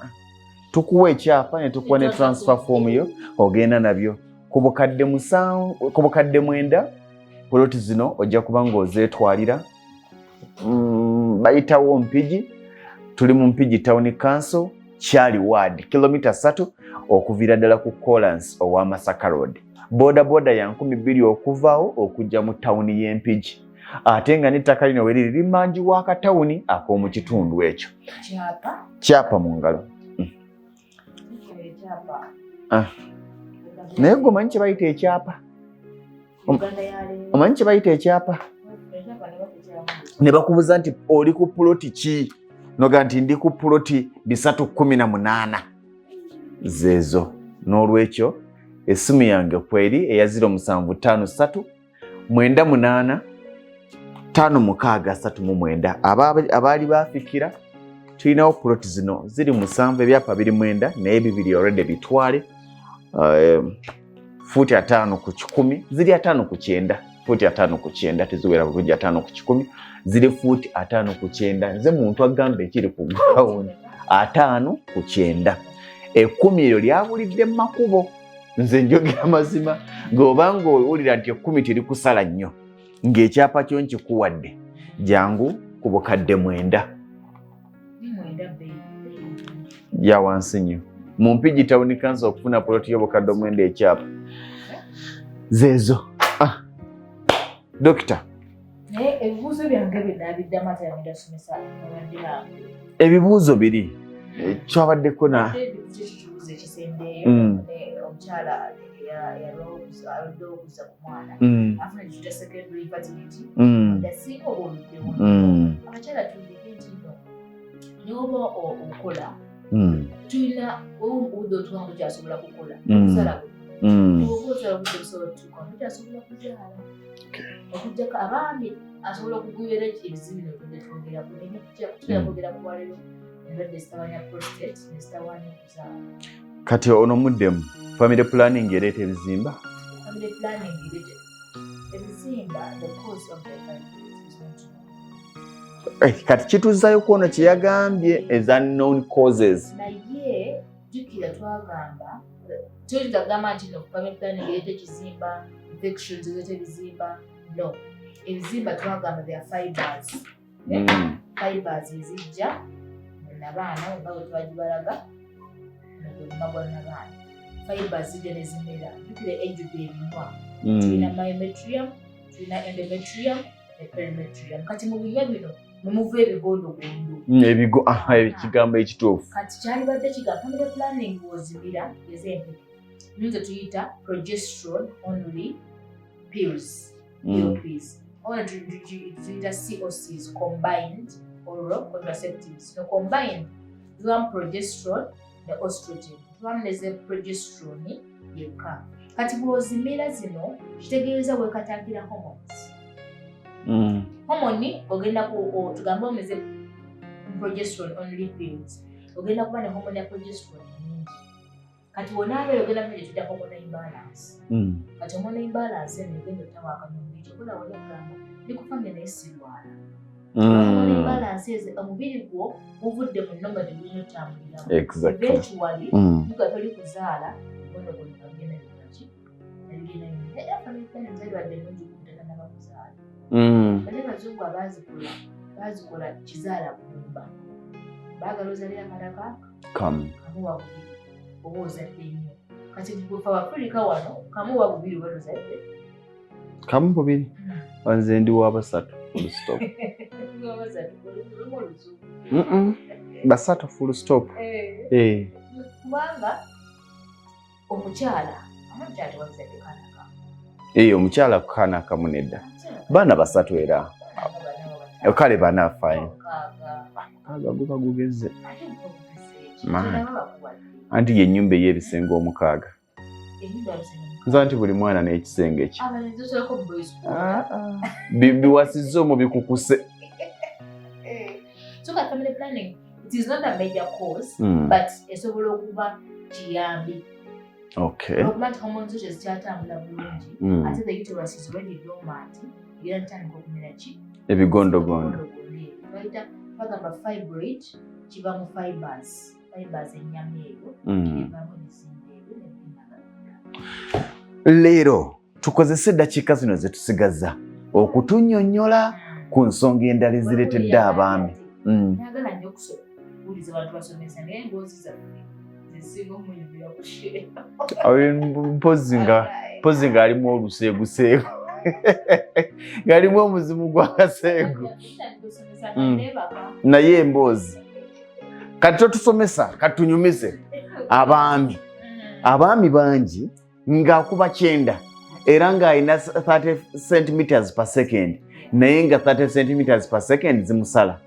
Tukuwa ekyapa ne tukuwa ne transfer form yo, ogenda nabyo ku 7,000, ku 90,000. Poloti zino ojja kuba ng'ozeetwalira. Bayitawo Mpigi, tuli mu Mpigi Town Council, Kyali Ward, kilomita 3 okuviira ddala ku Colans owa Masaka Road. Boda boda ya 2000 okuvaawo okujja mu tawuni y'Empigi, ate nga n'ettaka lino weriri limangi w'akatawuni ak'omu kitundu ekyo. Kyapa mu ngalo. Ah. Naye gwe omanyi kye bayita ekyapa? Omanyi kye bayita ekyapa? Ne bakubuuza nti oli ku puloti ki, noga nti ndi ku puloti 318. Zeezo. N'olwekyo essimu yange kweri eya 0753 98 5639. Abaali bafikira, tulinawo puloti zino ziri 7, ebyapa biri 9, naye bibiri already bitwale. Fuuti 50 ku 100, ziri 50 ku 90, fuuti 50 ku 90, teziwera bulungi 50 ku 100, ziri fuuti 50 ku 90. Nze muntu agamba ekiri ku ground, 50 ku 90. 10 eryo lyabulidde mu makubo. Nze njogera mazima, ng'obanga owulira nti 10 terikusala nnyo, ng'ekyapa kyo nkikuwadde, jangu ku 90,000 ya wansi nnyo mu Mpigi Town Council okufuna poloti y'90,000, ekyapa zeezo. Ah, dokita. Naye ebibuuzo byange byonna biddamu, ate yagenda somesa abadde bange. Ebibuuzo biri kyabaddeko na ekibuuzo ekisembeeyo. Omukyala aludde okuza ku mwana, afuna ekita secondary infertility, yasinga oba oluddewo. Abakyala tuleke nti no neoba okola, tulina obudde otuba nga tokyasobola kukola, okuzaala oba ozaala, obudde busobola otutuuka nga tokyasobola kuzaala, okujjako abaami asobola okugwira ebizibu bino tubadde twogerako. Naye tugenda kwogera ku lwaleero endwadde ezitawanya prostate nezitawanya okuzaala. Kati ono muddemu, family planning ereeta ebizimba? Family planning ereeta ebizimba, the cause of the fibroids is not known. Kati kituzzayo kwono kye yagambye eza known causes. Naye jjukira twagamba toyinza kugamba nti no family planning ereeta ekizimba, infections ereeta ebizimba. No, ebizimba twagamba they are fibers. Fibers ezijja mu nabaana nga bwe twagibalaga mu guluma gwa nabaana, fibers zijja ne zimera. Jjukira ejjudde ebinywa. Tulina myometrium, tulina endometrium ne perimetrium. Kati mu binywa bino mwemuva ebigondogondo. Ebigo, aha, ekigambo ekituufu. Kati kyalibadde kigamba family planning bw'ozibira ez'empeke nze tuyita progesterone only pills. POPs. Oba tuyita COCs, combined oral contraceptives. No combined zibamu progesterone ne estrogen, tubamu ne ze progesterone yekka. Kati bw'ozimira zino, kitegeeza weekatangira hormones. Hormone ogenda ku tugambe omeze progesterone only pills, ogenda kuba ne hormone ya progesterone nyingi. Kati bw'onaabeera ogenda kuba gyetuyita hormonal imbalance. Kati hormonal imbalance eno egenda otawaakanya omubiri. Kyokola wali okugamba ndikufange naye sirwala. Hormonal imbalance ezo, omubiri gwo guvudde mu nno nga tegulina otambuliramu. Eventually nga toli kuzaala, gonogono nga bigenda bikolaki, ebigenda. Era family planning zali nnungi ku kuzaala. Bale abazungu abaazikola baazikola kizaala gumba, baagala ozalira akaana kaaka kamu, kamu wa bubiri oba ozadde nnyo. Kati gwefe Abafirika wano, kamu wa bubiri oba tozadde. Kamu bubiri, nze ndi wa basatu, full stop. Lumu oluzungu. Basatu, full stop. Eh. Kubanga omukyala omukyala tewazadde kaana kamu. Eh, omukyala kaana kamu nedda, baana basatu era kale bana fine. Mukaaga guba gugeze. Man. Anti yennyumba ey'ebisenge 6. Nza nti buli mwana n'ekisenge kye. Biwasizza omwo bikukuse. So ka family planning, it is not a major cause, but esobola okuba kiyambi olwokuba nti hormones zo tezikyatambula bulungi. Ate the uterus is already dormant, egenda tutandika okumera ki? Ebigondogondo. Bayita bagamba fibroid kiva mu fibers, fibers ennyama eyo evaamu ebizimba ebyo nebigenda. Leero tukozese eddakiika zino zetusigaza okutunnyonnyola ku nsonga endala ezireetedde abaami. Nagala nnyo okuwuliza abantu basomesa, naye emboozi zaffe zesinga omunyumira kushare. Mpozi ng'alimu oluseeguseegu, ng'alimu omuzimu gw'akaseegu. Naye emboozi kati totusomesa, katunyumize abaami. Abaami bangi ng'akuba kyenda era ng'alina 30 centimeters per second, naye nga 30 centimeters per second zimusala.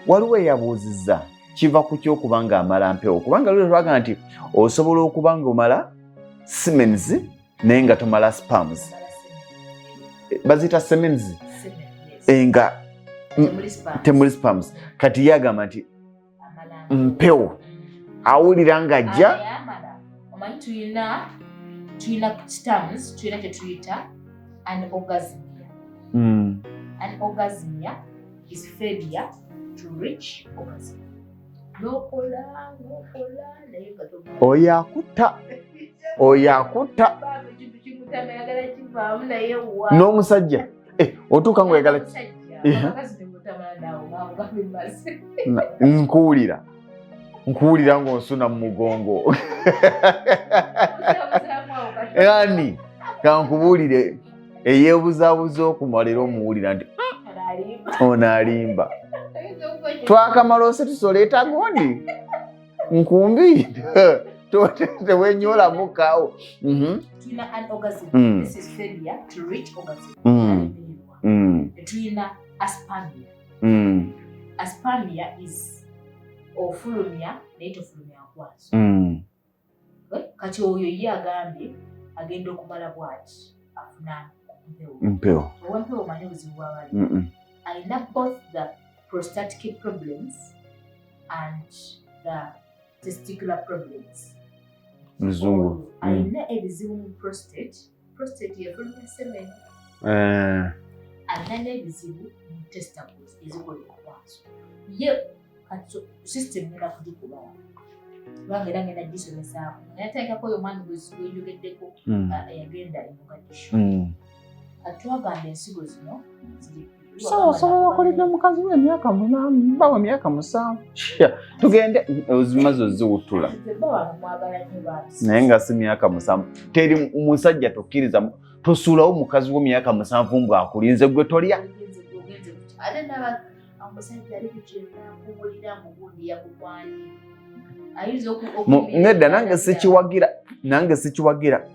Waliwo eyabuuzizza kiva ku kyokuba ng'amala mpewo, kubanga luli twaga nti osobola okuba ng'omala semens naye nga tomala sperms. Baziyita semens. Nga temuli sperms. Kati ye agamba nti mpewo awulira ng'ajja. Omanyi tulina terms, tulina kyetuyita anorgasmia. Anorgasmia is failure to reach orgasm. Nokola nokola naye nga Oyo akutta, oyo akutta. Ekintu kimutama, yagala kivaamu naye wa. N'omusajja, otuuka ngaoyagala. Nkuwulira, nkuwulira ng'onsuna mu mugongo. Ani kankubuulire, eyeebuzaabuza okumala era omuwulira nti ono alimba. Twakamala ositusoleeta gondi nkumbi tewenyolamu kaawo. Tulina anorgasm. This is failure to reach orgasm. Tulina aspermia. Aspermia is ofulumya naye tofulumya nkwaso. Kati oyo ye agambye agenda okumala bwati afuna mpewo. Mpewo. Owempewo omanyi obuzibu bwabali alina both the prostatic problems and the testicular problems. Luzungu. Alina ebizibu mu prostate, prostate yefulumya semen. Alina n'ebizibu mu testicles ezikola enkwaso. Ye kati system ngenda kugikubawa kubanga era ngenda gisomesaako, naye atandikako oyo omwami gwenjogeddeko eyagenda e Mogadishu. Kati twagamba ensigo zino ziri So osobola okolera mukazi we emyaka 8, bawa emyaka 7. Tugende ozimaze oziwutula. Bba wange mwagala nnyo baabisi. Naye nga si myaka 7. Teri musajja tokkiriza, tosuulawo mukazi wo myaka 7 mbwakulinze gwe tolya. Ogenze ate naba omusajja ali kukyenda kuwulira mugundi yakukwanye ayinza Nedda, nange sikiwagira, nange sikiwagira.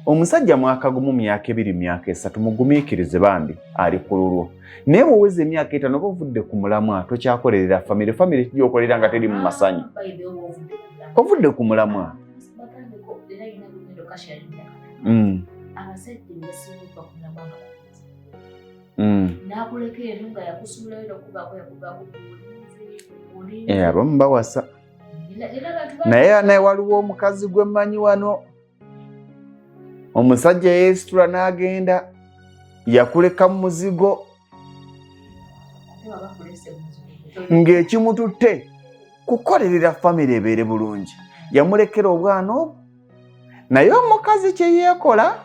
Omusajja mwaka gumu, myaka 2, myaka 3, mugumiikirize bambi, ali ku lulwo. Naye bw'oweza emyaka 5 oba ovudde ku mulamwa, tokyakolerera famire. Famire kijyokolerera nga teri mu masanyu, ovudde ku mulamwa. Abasajja bebasinga okuva ku mulamwa nga bagenze, n'akuleka eno nga yakusuulayo nokuvaako, yakuvaako. Abamu bawasa, naye waliwo omukazi gwe mmanyi wano, omusajja yeesitula n'agenda, yakuleka mu muzigo ng'ekimututte kukolerera famire ebeere bulungi. Yamulekera obwana obwo, naye omukazi kye yeekola,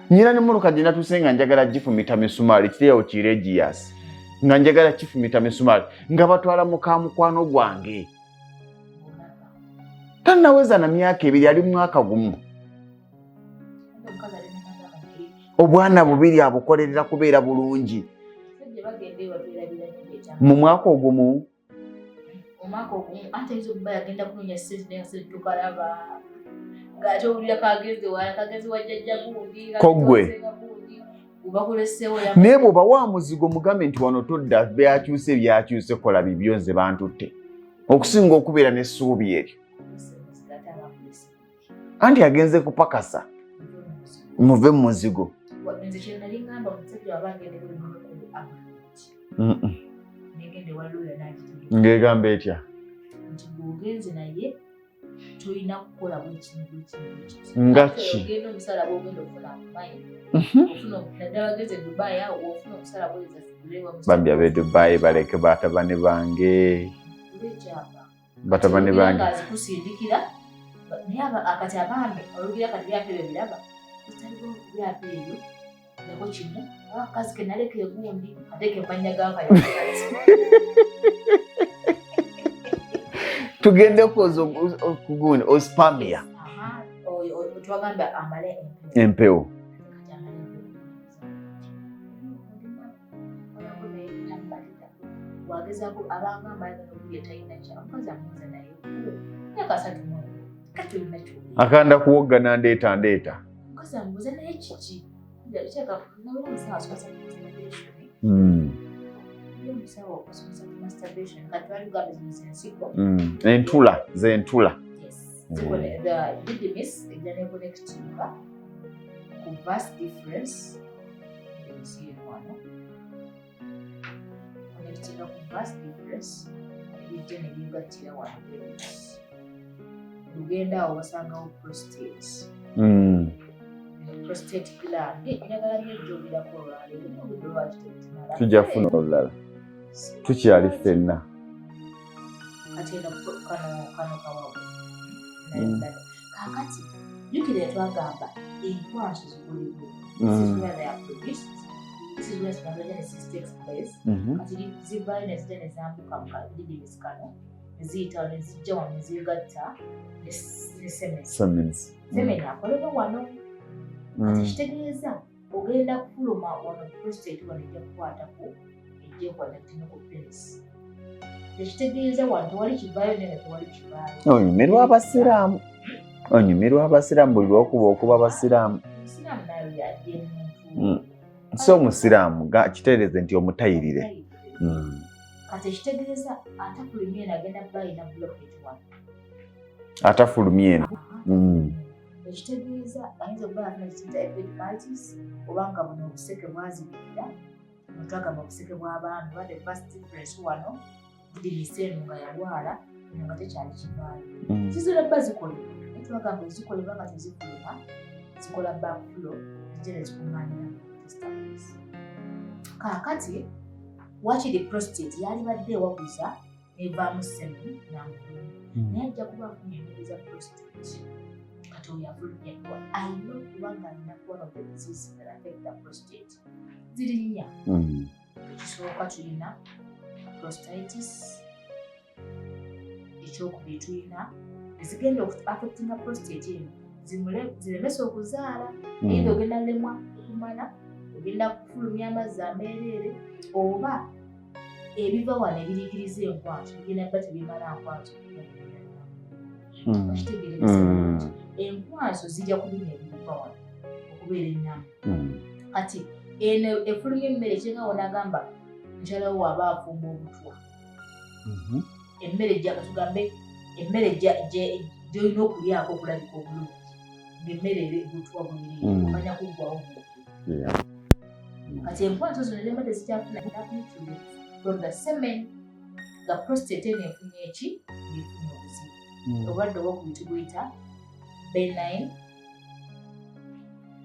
nyina nemmotoka gye natuuse nga njagala gifumita misumaali, kiriyawo kiregiyasi, nga njagala kifumita misumaali, nga batwala muka mukwano gwange, tannaweza na myaka 2, ali mu mwaka gumu, obwana bubiri, abukolerera kubeera bulungi mu mwaka ogumu. Omwaka ogumu, ate ayinza okuba yagenda kunoonya ssente, naye sente tokalaba, ng'ate owulira kagenze wala, kagenze wa jjajja gundi. Kogwe. Obakuleseewo. Naye bw'oba wa muzigo, mugambe nti wano todda, byakyuse byakyuse, kola bibyo, nze bantutte, okusinga okubeera n'essuubi eryo. Anti agenze kupakasa, muve mu muzigo. Nze kyenali ngamba, omusajja waba agenda ebweru, agreement negende wa lawyer n'agitegeeza. Ng'egamba etya? Nti bw'ogenze naye tolina kukola bwekini bwekini bwekiti. Nga ki? Ogenda omusala bwogenda okufuna akumanyi, ofuna, naddala bagenze Dubai awo, ofuna omusala bweza. Bambi ab'e Dubai baleke batabani bange. Ekyapa. Batabani bange. Azikusindikira, naye akati abaami olugira kati byapa ebyo biraba bitaliwo, byapa ebyo nako kimu akazi ke naleka egundi ateeka emanya gakati. Tugende kwoza kugundi azoospermia. Twagamba amale empewo. Empewo. Kati amale empewo wagezaako abanga amalagala okulya, talina kya omukazi amubuuza naye myaka 31, kati olina kyolya? Akanda kuwoggana, ndeeta ndeeta. Omukazi amubuuza naye kiki, kyeka nawera omusawo asomesa ku masturbation. Omusawo osomesa ku masturbation, kati twali kugamba zino zensigo. Entula zentula. Yes. The epididymis ejja neconnectinga ku vas deferens, ensi eno wano connectinga ku vas deferens, ebijja ne byegattira wano penis. Lugenda awo wasangawo prostate. Prostate gland njagala nnyo ejjogerako olwaleero, naye obudde lwaki tebutumala? Tujja kufuna olulala, tukyali ffenna. Kati eno kano kawago. Kaakati jjukira twagamba enkwaso zikolebwa. This is where they are produced, this is where spermatogenesis takes place. Kati zivaayo ne zijja ne zambuka mu kaepididymis kano, ne ziyita ne zijja wano ne zeegatta ne semen. Semens. Semen akolebwa wano. Kati kitegeeza ogenda kufuluma wano, prostate wano ejja kukwatako, ejja econnectinga ku penis. Tekitegeeza wano tewali kivaayo, nene tewali kivaayo. Onyumirwa abasiraamu, onyumirwa abasiraamu buli lwokuba okuba abasiraamu. Omusiraamu nayo ye muntu. Si omusiraamu, kitereeze nti omutayirire. Kati ekitegeeza atafulumya eno agenda kuba alina blockage wano. Atafulumya eno. Ekitegeeza ayinza okuba afuna kiyita epididymitis, oba nga buno obuseke bwazibikira, twagamba obuseke bw'abaami oba the vas deferens wano, epididymis eno nga yalwala, eno nga tekyali kivaayo. Zizira bba zikolebwa, naye twagamba ezikolebwa nga tezifuluma zikola backflow, zijja ne zikuŋŋaanira mu testicles. Kaakati wakiri prostate yalibadde ewaguza nevaamu semen n'amufulumya, naye ajja kuba afunye endwadde za prostate. Kati oyo afulumya alina okuba nga alina one of the diseases that affect the prostate. Ziri nnya. Ekisooka tulina prostatitis, ekyokubiri tulina ezigenda affectinga prostate eno ziremesa okuzaala. Either ogenda lemwa okumala, ogenda kufulumya amazzi ameereere, oba ebiva wano ebiriikiriza enkwanso bigenda bba tebimala nkwanso. Okitegeereza? Enkwanso zijja ku bino ebiva wano. Okubeera ennamu. Kati eno efulumya emmere, ekiringa wonagamba mukyala wo aba afumba obutwa, emmere tugambe emmere gyolina okulyako okulabika obulungi, ng'emmere eri butwa bweri, omanya kuggwawo bwotyo. Kati enkwaso zino zemba tezikyafuna enough nutrients from the semen, nga prostate eno efunye eki? Ng'efunye obuzibu. Obulwadde obwokubiri tubuyita benign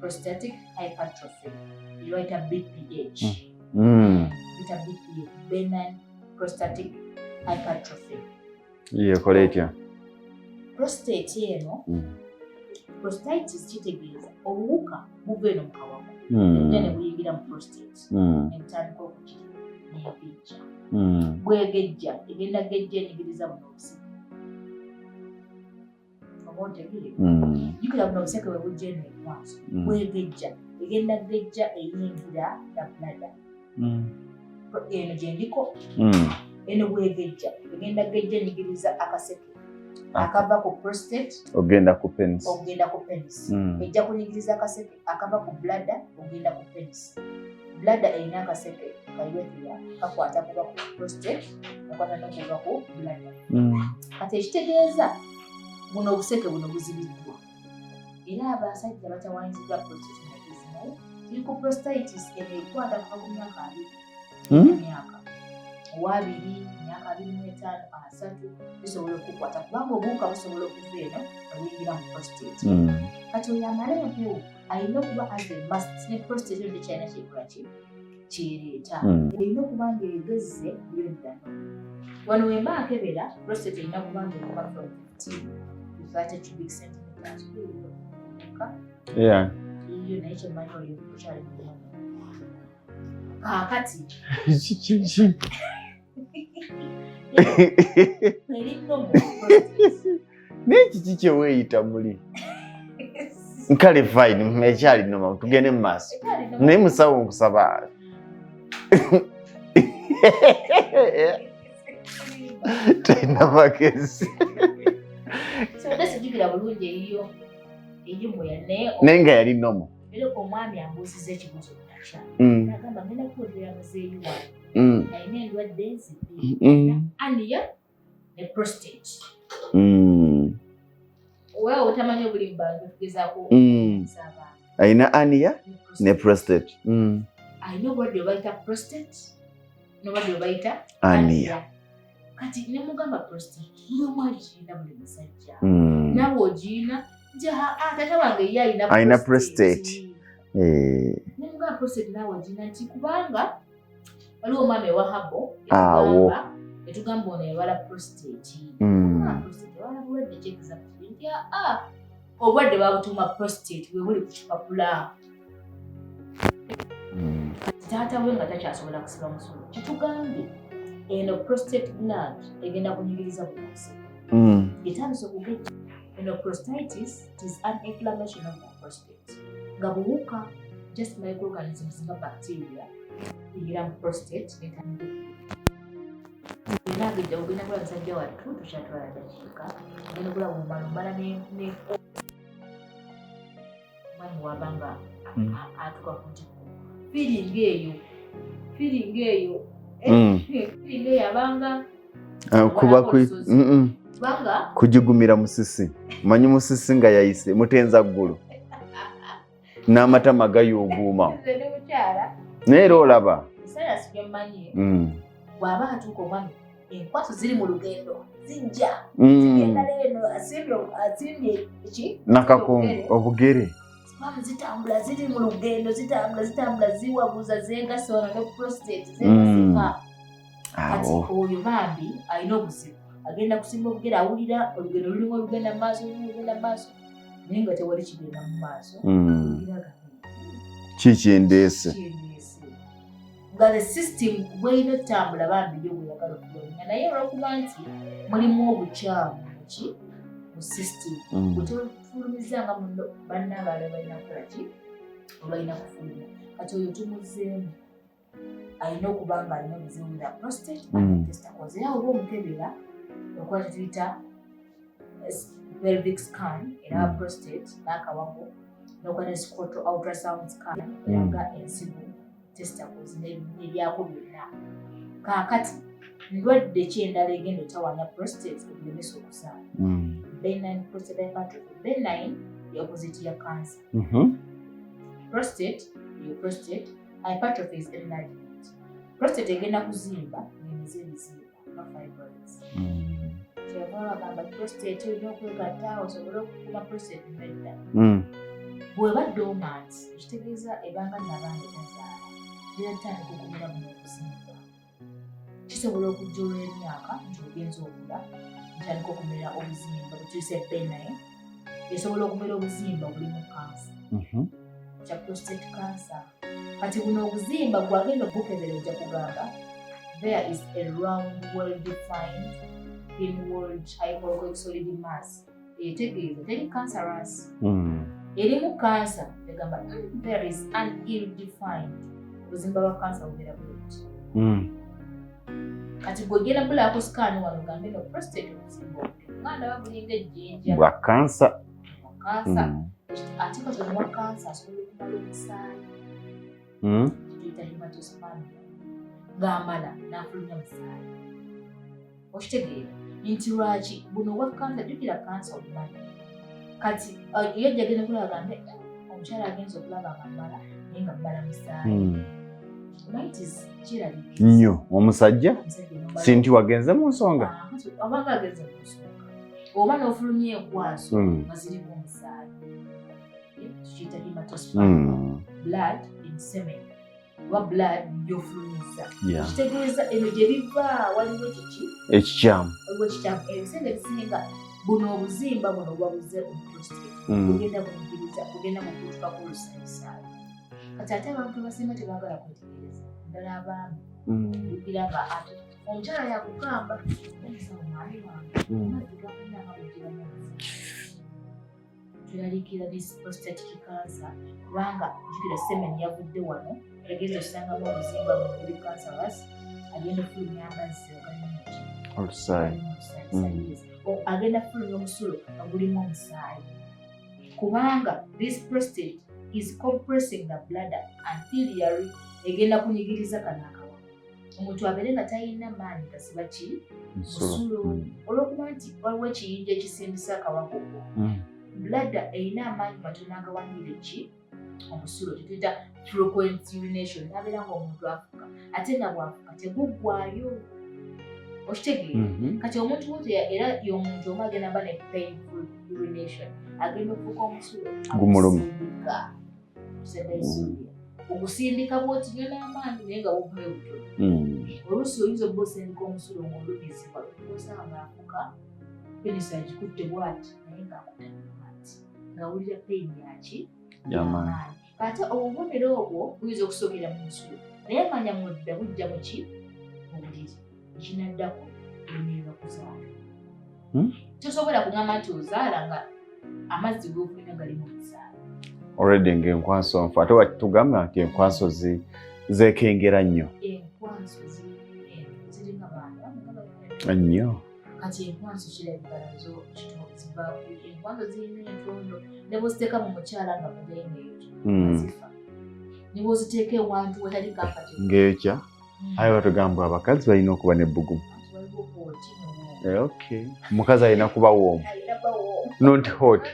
prostatic hypertrophy, ebayita BPH. Buyita BPH, benign prostatic hypertrophy. Yekola etya? Prostate eno, prostatitis kitegeeza obuwuka buva eno mu kawago, bujja ne buyingira mu prostate, ne butandika okukirya n'egejja. Bwegejja, egenda gejja enyigiriza buno obuseke, oba ontegeera? Jjukira buno obuseke bwe bujja eno ekwaso. Bwegejja, egenda gejja eyingira na bladder eno gye ndiko. Eno bwegejja, egenda gejja enyigiriza akaseke akava ku prostate ogenda ku penis. Ogenda ku penis. Ejja kunyigiriza akaseke akava ku bladder ogenda ku penis. Bladder erina akaseke ka urethra, kakwata kuva ku prostate, kakwata nokuva ku bladder. Kati ekitegeeza buno obuseke buno buzibiddwa, era abasajja batawanyiziddwa prostate magezi, naye tuli ku prostatitis. Eno ekwata kuva ku myaka 20. Emyaka owabiri, emyaka 25, 30 bisobola okukwata, kubanga obuwuka busobola okuva eno ne buyingira mu prostate. Kati oyo amala empewo alina okuba as a must ne prostate eno tekyalina kyekola ki kyereeta. Erina okuba ng'egezze byoddano. Wano wemba nkebera, prostate erina kuba ng'ekuba from 15 to 30 cubic centimeters. Iyo naye kyemmanyi oyo okyali mutono. Kaakati Kiki? eri normal prostate. Naye kiki kyeweeyita muli? Nkale, fine, ekyali normal, tugende mu maaso. Ekyali normal. Naye musawo, nkusaba, talina magezi. Sibadde sijjukira bulungi eyiyo eyimuya, naye Naye nga yali normal. Era omwami ambuuziza ekibuuzo nakya, nagamba ngenda kuwulira muzeeyi wange, alina endwadde nzibiri, hernia ne prostate. Wewe otamanyi obuli mu bantu, tugezaako okubuuza abantu. Alina hernia ne prostate. Alina obulwadde bwe bayita prostate n'obulwadde bwe bayita Hernia. Kati nemugamba prostate buli omu agirina, buli musajja. Naawe ogirina nti, "Ah, tata wange ye alina Alina prostate." Eh, Nemugamba prostate naawe ogirina, nti kubanga waliwo omwami ewa habo Awo. etugamba ono yalwala prostate. Ah, prostate yalwala bulwadde ki exactly? Nti aa, obulwadde babutuuma prostate, bwe buli ku kipapula. Taata we nga takyasobola kusiba musulo. Kitugambye eno prostate gland egenda kunyigiriza buli museke, etandise okugejja. Eno prostatitis, it is an inflammation of the prostate, nga buwuka, just microorganisms nga bacteria, eyingira mu prostate netandika era ngejja. Ogenda kulaba musajja wattu tukyatwala dakiika, ogenda kulaba omumala omala omwami waba nga atuuka ku ntikko, feeling eyo, feeling eyo abanga Ah, kuba olusozi. Kubanga Kugigumira musisi, manyi musisi nga yayise mutenza ggulu n'amatama gayuuguuma. Nze ndi mukyala. Naye era olaba Sayansi gyemmanyi, bw'aba atuuka omwami, enkwaso ziri mu lugendo, zijja, zigenda leeno asimbye ki? Nakakongo obugere. Sperm zitambula, ziri mu lugendo, zitambula, zitambula, ziwaguza, zeegase wano ne prostate, zeegaseka. Kati Awo oyo bambi alina obuzibu, agenda kusimba obugere, awulira olugendo lulimu olugenda mu maaso, lulimu olugenda mu maaso, naye nga tewali kigenda mu maaso. Owulira Kikyendeese. Kyendeese nga the system bweyina otambula bambi yo bweyagala okugenda, naye olwokuba nti mulimu obukyamu muki mu system, bwetofulumiza nga muno banna abalala balina kukola ki, obalina kufuluma. Kati oyo tumuzeemu, alina okuba nga alina obuzibu bwa prostate and testicles. Era oba omukebera okola kyetuyita pelvic scan, era prostate n'akawago. Nokola ne scrotal ultrasound scan eraga ensigo, testicles n'ebyako byonna. Kaakati ndwadde ki endala egenda otawaanya prostate ekulemesa okuzaala? Benign prostate hypertrophy. Benign ye opposite ya cancer. Prostate, your prostate hypertrophy is enlargement. Prostate egenda kuzimba ng'emeze ebizimba nga fibroids. Kyeyava bagamba prostate olina okwegatta osobole okukuma prostate. Nedda. Bw'eba dormant, ekitegeeza ebanga nabaana tazaala, gera tandika okumera buno obuzimba. Kisobola okujja olw'emyaka nti ogenza okula, ntandika okumera obuzimba bwetuyise benign. Esobola okumera obuzimba bulimu kansa kya prostate cancer. Kati buno obuzimba gwagenda okukebera ojja kugamba there is a round, well defined, thin walled hypoechoic solid mass, etegeeza teri cancerous. Erimu kansa egamba there is an ill defined obuzimba bwa kansa bubeera bwebuti. Kati gwegenda bulako scan wano gambe no prostate obuzimba obwo nga ndaba bulinga ejjinja. Bwa kansa. Bwa kansa. Ate kati omwa kansa asobola okumala omusaayi, tuyita hematospermia, ng'amala n'afulumya musaayi. Okitegeera nti lwaki buno obwa kansa? Jjukira kansa obumanyi. Kati ye ajja genda kulaba gambe omukyala agenza okulaba nga mmala naye nga mmala musaayi." Omanyi kiraliikiriza Nnyo omusajja. Omusajja n'omala- Si nti wagenze mu nsonga. Ah, obanga agenze mu nsonga oba n'ofulumya enkwaso nga zirimu omusaayi. Eh, tukiyita hematospermia, blood in semen oba blood gy'ofulumizza. Kitegeeza eno gye biva waliwo kiki? Ekikyamu. Waliwo kikyamu. Ebiseera ebisinga buno obuzimba buno buba buze omu prostate, bugenda bunyigiriza, bugenda bukutukako olusaayisayi. Kati ate abantu abasinga tebaagala kwetegereza, ddala abaami. Jjukira nga ate omukyala yakugamba, "Omusawo, mwami wange amazzi gafuna nga bugiramu obuzibu." Tweraliikirira this prostatic cancer kubanga jjukira semen yavudde wano, yagenza okusangamu obuzimba buno buli cancerous, agenda okufulumya amazzi agalimu ki? Olusaayi. Omusaayi. Agenda kufulumya omusulo nga gulimu omusaayi kubanga this prostate is compressing the bladder until yari egenda kunyigiriza kano akawa omuntu abeere nga talina maanyi gasiba ki? Musulo. Olwokuba nti waliwo ekiyinja ekisindisa akawagoko, bladder erina amaanyi matono agawanirire ki? Omusulo. Tetuyita frequent urination, nabeera nga omuntu afuka ate nga bwafuka teguggwayo. Okitegeera? Mhm. Kati omuntu bwotyo era y'omuntu omu agenda ba ne painful urination, agenda okufuuka omusulo Gumuluma. agusindika tusedaisuria ogusindika bwoti nyo n'amaanyi naye nga buvayo butono. Oluusi oyinza okuba osindika omusulo ng'olumizibwa, osanga ng'afuka penis agikutte bwati naye ng'akutanye bwati ng'awulira pain yaki? Y'amaanyi. Ate obubonero obwo buyinza okusookera mu musulo naye manya mudda bujja muki? Mu buliri. Ekinaddako olemererwa kuzaala. Tosobola kugamba nti ozaala nga amazzi g'ofulumya galimu omusaayi. Already ng'enkwanso nfu, ate watugamba nti enkwanso zeekengera nnyo. Enkwanso ziringa baana nga balina Nnyo. Kati enkwanso kirabika nazo ziva enkwanso zirina entondo, ne bwoziteeka mu mukyala nga mugaye ng'eyokya, zifa. Ne bwoziteeka ewantu watali comfortable. Ng'eyokya. Aye batugamba abakazi balina okuba n'ebbugumu. Anti waliwo hot ne warm. Eh, okay, omukazi alina kuba warm. Alina ba warm. Not hot.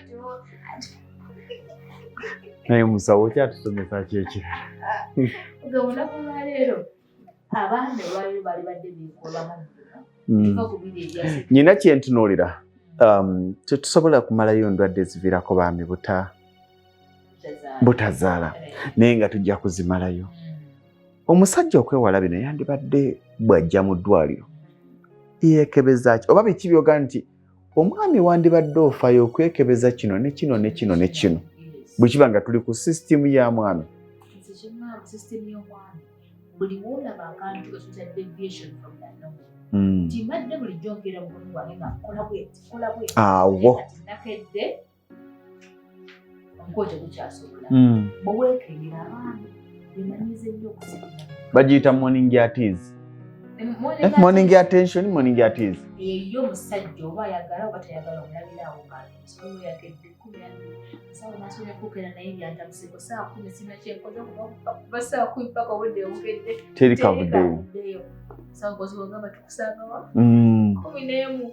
Naye musawo okyatusomesa ki ekirala? Nga olunaku lwaleero abaami olwaleero baali badde beekolamu tuva ku biri ebya Nyina kyentunuulira, tetusobola kumalayo ndwadde eziviirako baami butazaala. Butazaala, naye nga tujja kuzimalayo. Omusajja okwewala bino yandibadde bw'ajja mu ddwaliro yeekebeza ki oba biki byoga nti omwami wandibadde ofaayo okwekebeza kino ne kino ne kino ne kino, bwe kiba nga tuli ku sisitimu ya mwami? Nze kyemwami, system y'omwami, buli woolaba akantu ketuyita deviation from the normal, nti mbadde bulijjo nkeera mukono gwange nga nkola bweti, nkola bweti, Awo. kati nakedde omukono tegukyasobola. Bwe weekengera, abaami bemanyize nnyo okusikira. Bagiyita morning atis. Morning attention, morning at ease. Eyo omusajja oba ayagala oba tayagala, omulabiraawo ng'asobola yakedde 12, musawo nasobola kukeera, naye byantabuseko saa 10, sina kyenkoze kuba saa 10 paka obudde obukedde. Teri kavuddeyo. Musawo kozi wagamba tukusangawa 11,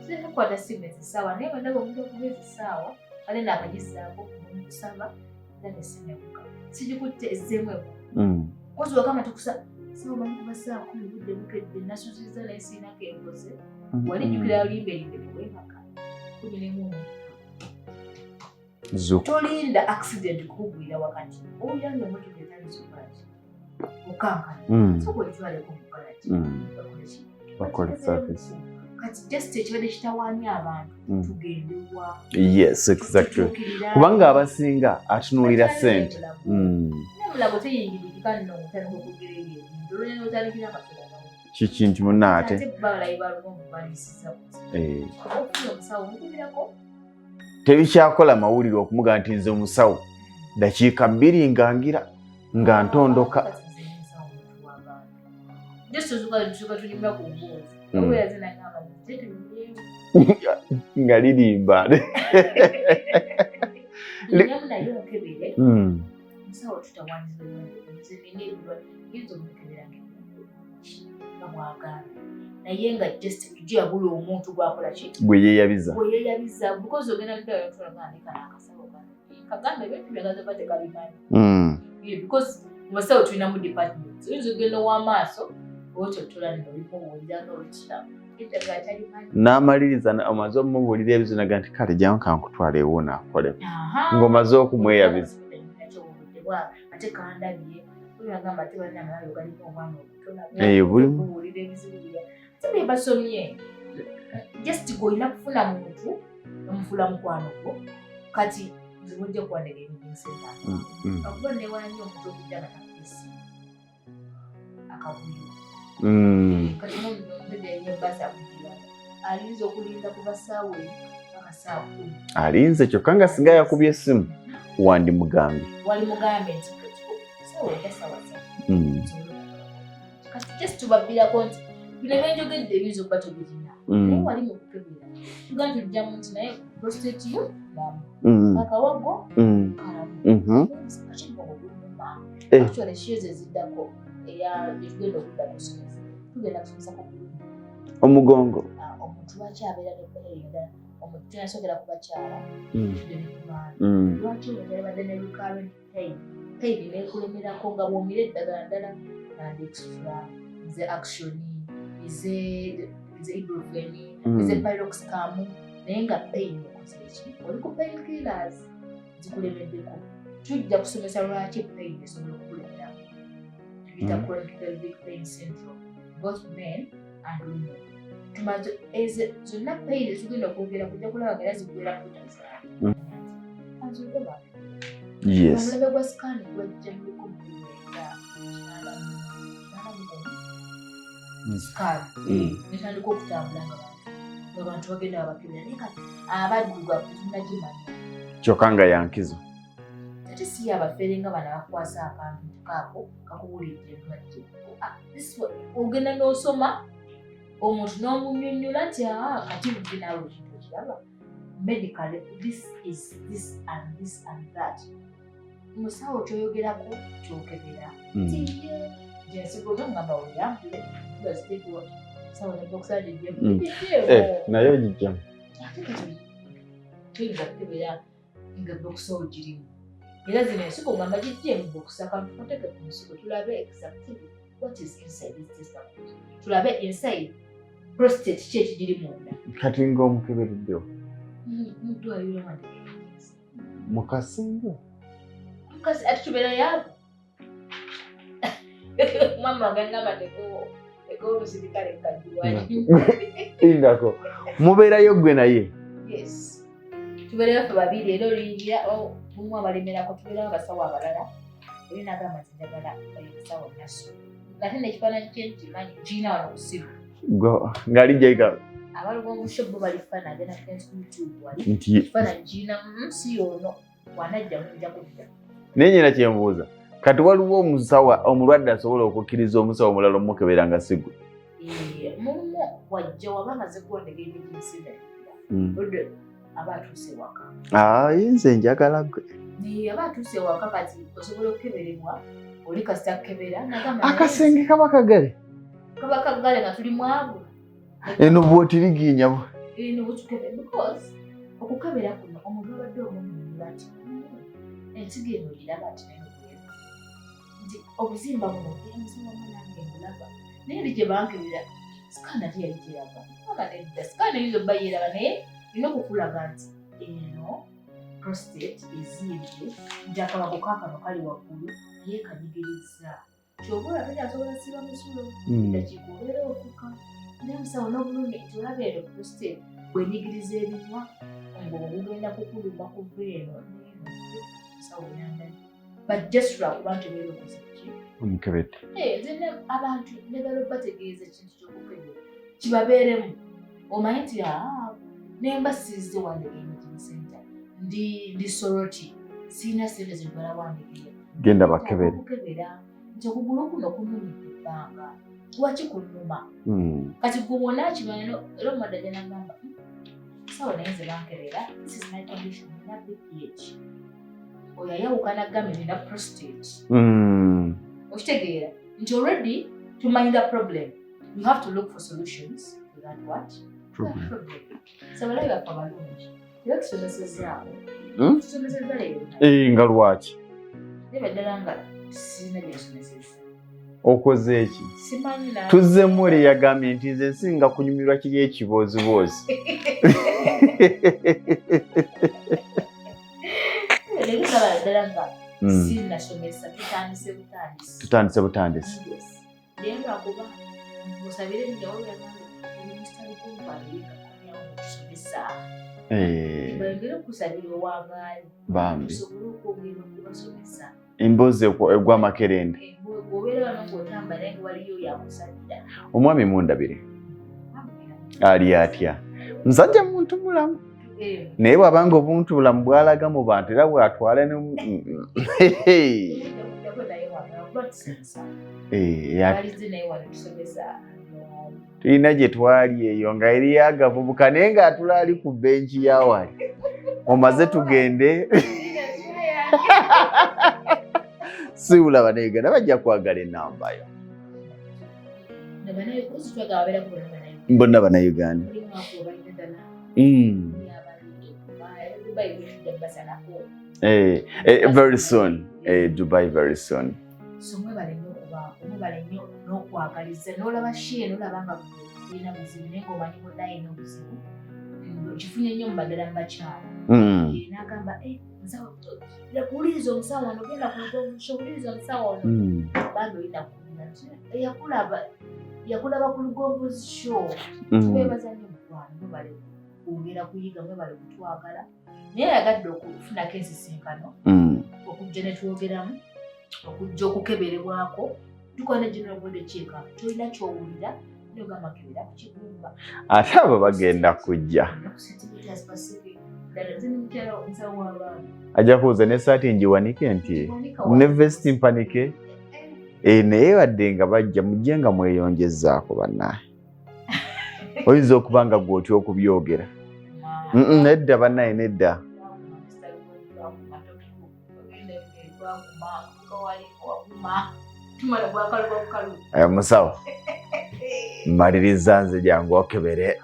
sirina kukwata simu ezisaawa, naye bwendaba omuntu okuba ezisaawa ate naakagizaako omusaba era nesimu ebuka sigikutte, ezzeemu ebuka. Kozi wagamba tukusa sawa, manyi kuba saa 10 budde bukedde, nasuziza naye sirina kenkoze. Wali jjukira limba erimbe newebaka 11. Zuku. Tolinda accident kukugwira wakati owulira nga emotoka etandise okukolaki, okankana. Soka ogitwaleko mukolaki, bakoleki? Bakole service. Kati just ekibadde kitawaanya abantu, tugende wa? Yes, exactly. Tutuukirira. Kubanga abasinga atunuulira ssente. Nemulago teyingirikika nno, otandika okwogera ebyo ebintu olwenya notandikira akatulagawo. Kiki nti munna ate Ate balayi balugonvu balisiza. Okufuna omusawo mukubirako. Tebikyakola mawulire okumugamba nti nze omusawo dakiika 2 nga ngira nga ntondoka. Just tunyumya ku mboozi. Oba yaze nagamba nti tunyumyemu. Nga lirimba. Tunyumyemu naye omukebere. Musawo, tutawanyiza nze nina ebirwadde, yinza omukebera nga bwagamba, naye nga just bulijjo yabula omuntu gwakola ki? Gwe yeeyabiza. Gwe yeeyabiza, because ogenda muddala otulaga ndeka n'akasawo kano kagamba ebintu byagaza ba tekabimanyi. Yeah, because mu basawo tulinamu departments, oyinza ogenda ow'amaaso otyotola nno olimubuulira nga olukiramu eddagala talimanyi. N'amaliriza omaze omumubuulira ebizu naga nti kale jangu kankutwala ewo naakoleko ng'omaze okumweyabiza. Nakyo obudde bwa ate kandabye oyo agamba ate balina amalalo galimu obwana obuto. Eh, bulimu. Buwulira ebizibu bya ate bye basomye, just gweolina kufuna muntu omufuula mukwano gwo. Kati nze bwojja kuwandika emiginsenda, akuba newala nnyo omuntu okujja nga takusiima akavuyo. Kati nomusajja alina ebbaasi akugiramu, ayinza okulinda kuva ssaawa 1 paka saa 10. Alinze kyokka nga singa yakubye essimu wandimugambye. Wali mugambe nti saawa ojja saawa 3. Nsobole okukola. Kati just tubabbirako nti bino byenjogedde ebiyinza okuba tobirina, naye wali mu kukebera tugaa nti ojjamu nti naye prostate yo lamu, akawago kalamu, akimugongo guluma. Actually shows eziddako eya gyetugenda okudda kusomesa, tugenda kusomesa ku bulumi. Omugongo. Ah, omuntu lwaki abeera ne pain endala? Omuntu tunasookera ku bakyala, tudde ne ku baana. Lwaki omuntu alibadde ne recurrent pain, pain nekulemerako nga bw'omira eddagala ddala nandextra, nze action, nze ibuprofen, nze piroxicam, naye nga pain ekoze ki? Oli ku pain killers zikulemeddeko. Tujja kusomesa lwaki pain esobola okukulemerako, tuyita chronic pelvic pain syndrome, both men and women. Tumaze ezo zonna pain ezitugenda okwogera, kujja kulaba nga era ziggwera kutazaala. Anzuuke bantu. Omulembe gwa scan gwajja mu 1981. Scan netandika okutambula nga bantu bagenda babakebera, naye kati abaddugavu tetunnagimanya. Kyokka nga yankizo. Ate si abafeere nga bano abakwasa akantu kaako kakuwulidde endwadde. Ah, ogenda n'osoma omuntu n'omunyonnyola nti aa kati buvi naawe ekintu okiraba medically, this is this and this and that. Musawo kyoyogerako kyokebera tiye gyensigozo ngamba weyambule baziteekwa sawo ne box agijjemu. Eh, naye ogijjamu. Ate kati toyinza kukebera nga bokisi ogirimu, era zino ensigo ngamba gijjeemu bokisi, akantu kateeke ku nsigo tulabe exactly what is inside this testicles, tulabe inside prostate ki ekigiri munda. Kati ng'omukebereddewo? Mu ddwaliro wange. Mu kasenge? Kasi ate tubeera yaabo, mama wange angamba tekowo omusirikale kaddiwali. Indako mubeerayo gwe naye? Yes, tubeerayo ffe babiri, era oluyingira mumu abalemerako, tubeerayo abasawo abalala. Oli nagamba nti njagala oyo musawo naso, ate n'ekifaananyi kye nkimanyi, kirina wano ku ssimu. Ng'ali jaiga. Abalugonvu show bo balifaana, agenda kugenda ku YouTube wali. Nti ekifaananyi kirina si ono wanajja mujja kudda. Naye nyina kyembuuza, kati waliwo omusawo omulwadde asobola okukkiriza omusawo omulala omukebera nga si gwe? Mumu wajja wabanga zekuwandega ebijinsinda aba atuuse waka. Nze njagala gwe. Aba atuuse waka kati osobola okukeberebwa oli kasita kukebera nagamba akasenge kaba kagale. Kaba kagale nga tuli mwavu. Eno bw'otiriginya. Eno bw'otukebera because okukebera kuno omuntu abadde omunyumira nti ensigo eno ogiraba nti nayo bweru. Nti obuzimba buno omusawo nange mbulaba naye eri gye bankebera sikaani ate yali gyeraba. Mama nedda sikaani eyinza obba yeeraba naye nina okukulaga nti eno prostate ezimbye nti akabago kaakano kali waggulu naye kanyigiriza. Ky'oba olaba era asobola siba musulo eddakiika obeera ofuka naye musawo n'obulumi nti olaba eno prostate bwenyigiriza ebinywa ng'obugenda kukuluma kuva eno musawo yandaye but just lwakuba nti obeera okoze ki omukebedde. Nze abantu njagala obategeeza ekintu ky'okukebera kibabeeremu omanyi nti nemba sizze Wandegeya Imaging Center ndi Soroti sirina ssente zintwala Wandegeya genda bakebere okukebera nti okugulu kuno kunumidde ebbanga lwaki kunnuma kati gwe wona akimanya era omwadde ajja nagamba sawo naye nze bankebera this is my condition nina BPH oyo ayawukana agambye nina prostate okitegeera nti already tumanyi the problem you have to look for solutions to that what problem. That problem. So abalabi baffe abalungi era tusomesezaawo tusomeseza leero Nga lwaki naye baddala nga sirina bye nsomeseza okoze eki simanyi na tuzzemu oli yagambye nti nze nsinga kunyumirwa kiri ekibooziboozi leero ndaba ddala nga sinnasomesa tutandise butandisi tutandise butandisi Yes. Naye lwakuba musabire nnyo yagambye Mr. Lukumba abeere nga tusomesa bayongere okusabira owangaali bambi tusobole okwongera okubasomesa emboozi egwa amakerenda bw'obeera wano ng'otambula naye nga waliyo yakusabira omwami mundabire ali atya musajja muntu mulamu naye bw'abanga obuntu bulamu bw'alaga mu bantu era bw'atwala ne tulina gye twali eyo nga eriyo agavubuka naye ng'atula ali ku benki ya wali omaze tugende siwula bannayuganda bajja kwagala ennamba yo bonna bannayuganda very soon Dubai very soon so mwebale nnyo okubaako mwebale nnyo n'okwagaliza n'olaba shie n'olaba nga tulina buzibu naye ng'omanyi bonna alina obuzibu kifunye nnyo mu baddala mu bakyala n'agamba kuwuliriza omusawo wano genda kuwuliriza omusawo wano bambi olina kuwulira yakulaba ku Lugonvu show tubeebaza nnyo mukwano mwebale kwongera kuyiga mwebale kutwagala naye ayagadde okufunako ensisinkano okujja ne twogeramu okujja okukeberebwako tukola ne general body check up tolina ky'owulira nogamba kebera ku kigumba ate abo bagenda kujja centimeters per second ddala nze ne mukyala omusawo w'abaana ajja kubuuza n'essaati ngiwanike nti ne vesti mpanike naye wadde nga bajja mujje nga mweyongezaako bannaye oyinza okuba nga gwe otya okubyogera nedda bannaye nedda musawo mmaliriza nze jangu okebere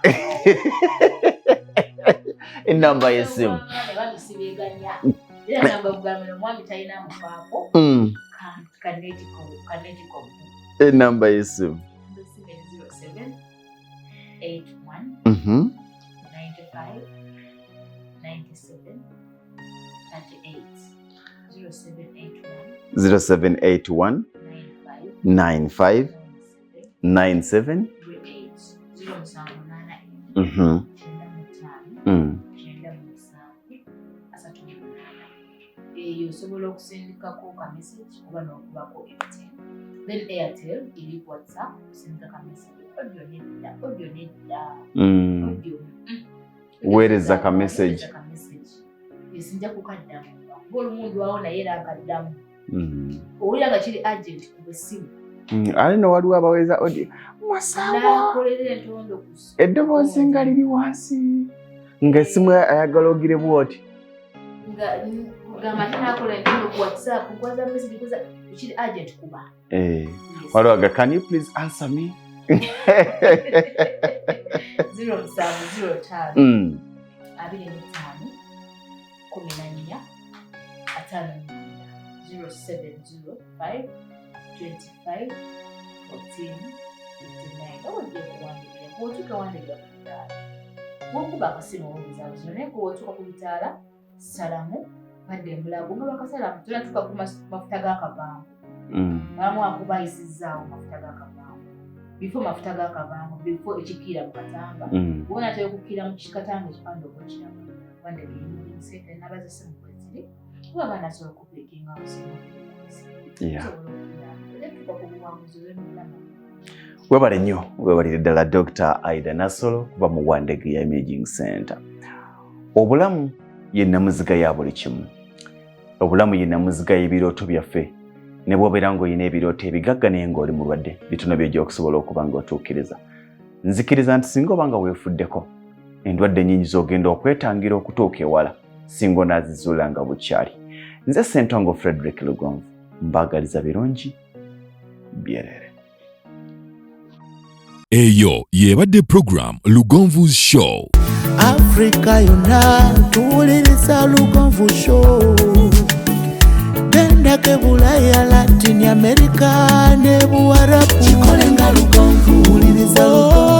enamba y'essimu enamba y'essimu 81 95 97 38 0781 0781 95 97 97 38 078 95 97 38 eyo osobola okusindikako ka message oba n'okubako MTN then Airtel eri ku WhatsApp osindika ka message audio nedda audio nedda audio Weereza ka message. Weereza ka message esinja kukaddamu kuba olumu ndwawo naye era nkaddamu owulira nga kiri urgent ku essimu Ate no waliwo abaweereza audio musawo, Nakolera entondo ku eddoboozi nga liri wansi, ng'essimu ayagala ogire bwoti. Nga kugamba ate nakola entondo ku WhatsApp, nkwaza message, nkoza ekiri urgent kuba. Eh, waliwo aga, "Can you please answer me?" 0705 25 14 59, 0705 25 14 59. Oba ojja kuwandikira bw'otuuka wandikira ku bitaala, bw'okuba akasimu obuzaabuzi, naye gwe bw'otuuka ku bitaala salamu badde emulago nga bakasalamu tonatuuka ku mafuta g'akavango. Abamu akuba ayisizzaawo mafuta g'akavango, bifo mafuta g'akavango, bifo ekikiira mu katanga. Bwona atera okukiira mu katanga, ekipande oba okiraba wandeke sente naba zessimu kweziri, kuba abaana asobola okupiikinga obusimu. Osobola okutuuka ku buwanguzi olw'emulamu. Webale nnyo, webalire ddala Dr Aida Nasolo kuva mu Wandegeya Imaging Center. Obulamu ye namuziga ya buli kimu. Obulamu ye namuziga y'ebirooto byaffe. Ne bw'obeera ng'olina ebirooto ebigagga naye ng'oli mulwadde, bitono byojja okusobola okuba ng'otuukiriza. Nzikiriza nti singa oba nga weefuddeko, endwadde nnyingi z'ogenda okwetangira okutuuka ewala singa onaazizuula nga bukyali. Nze Ssentongo Frederick Lugonvu, mbaagaliza birungi byerere. Eyo y'ebadde program Lugonvu's Show. Afrika yonna tuwuliriza Lugonvu Show. Gendako Bulaya, Latin America ne Buwarabu, kikole nga Lugonvu. Wuliriza Lugonvu.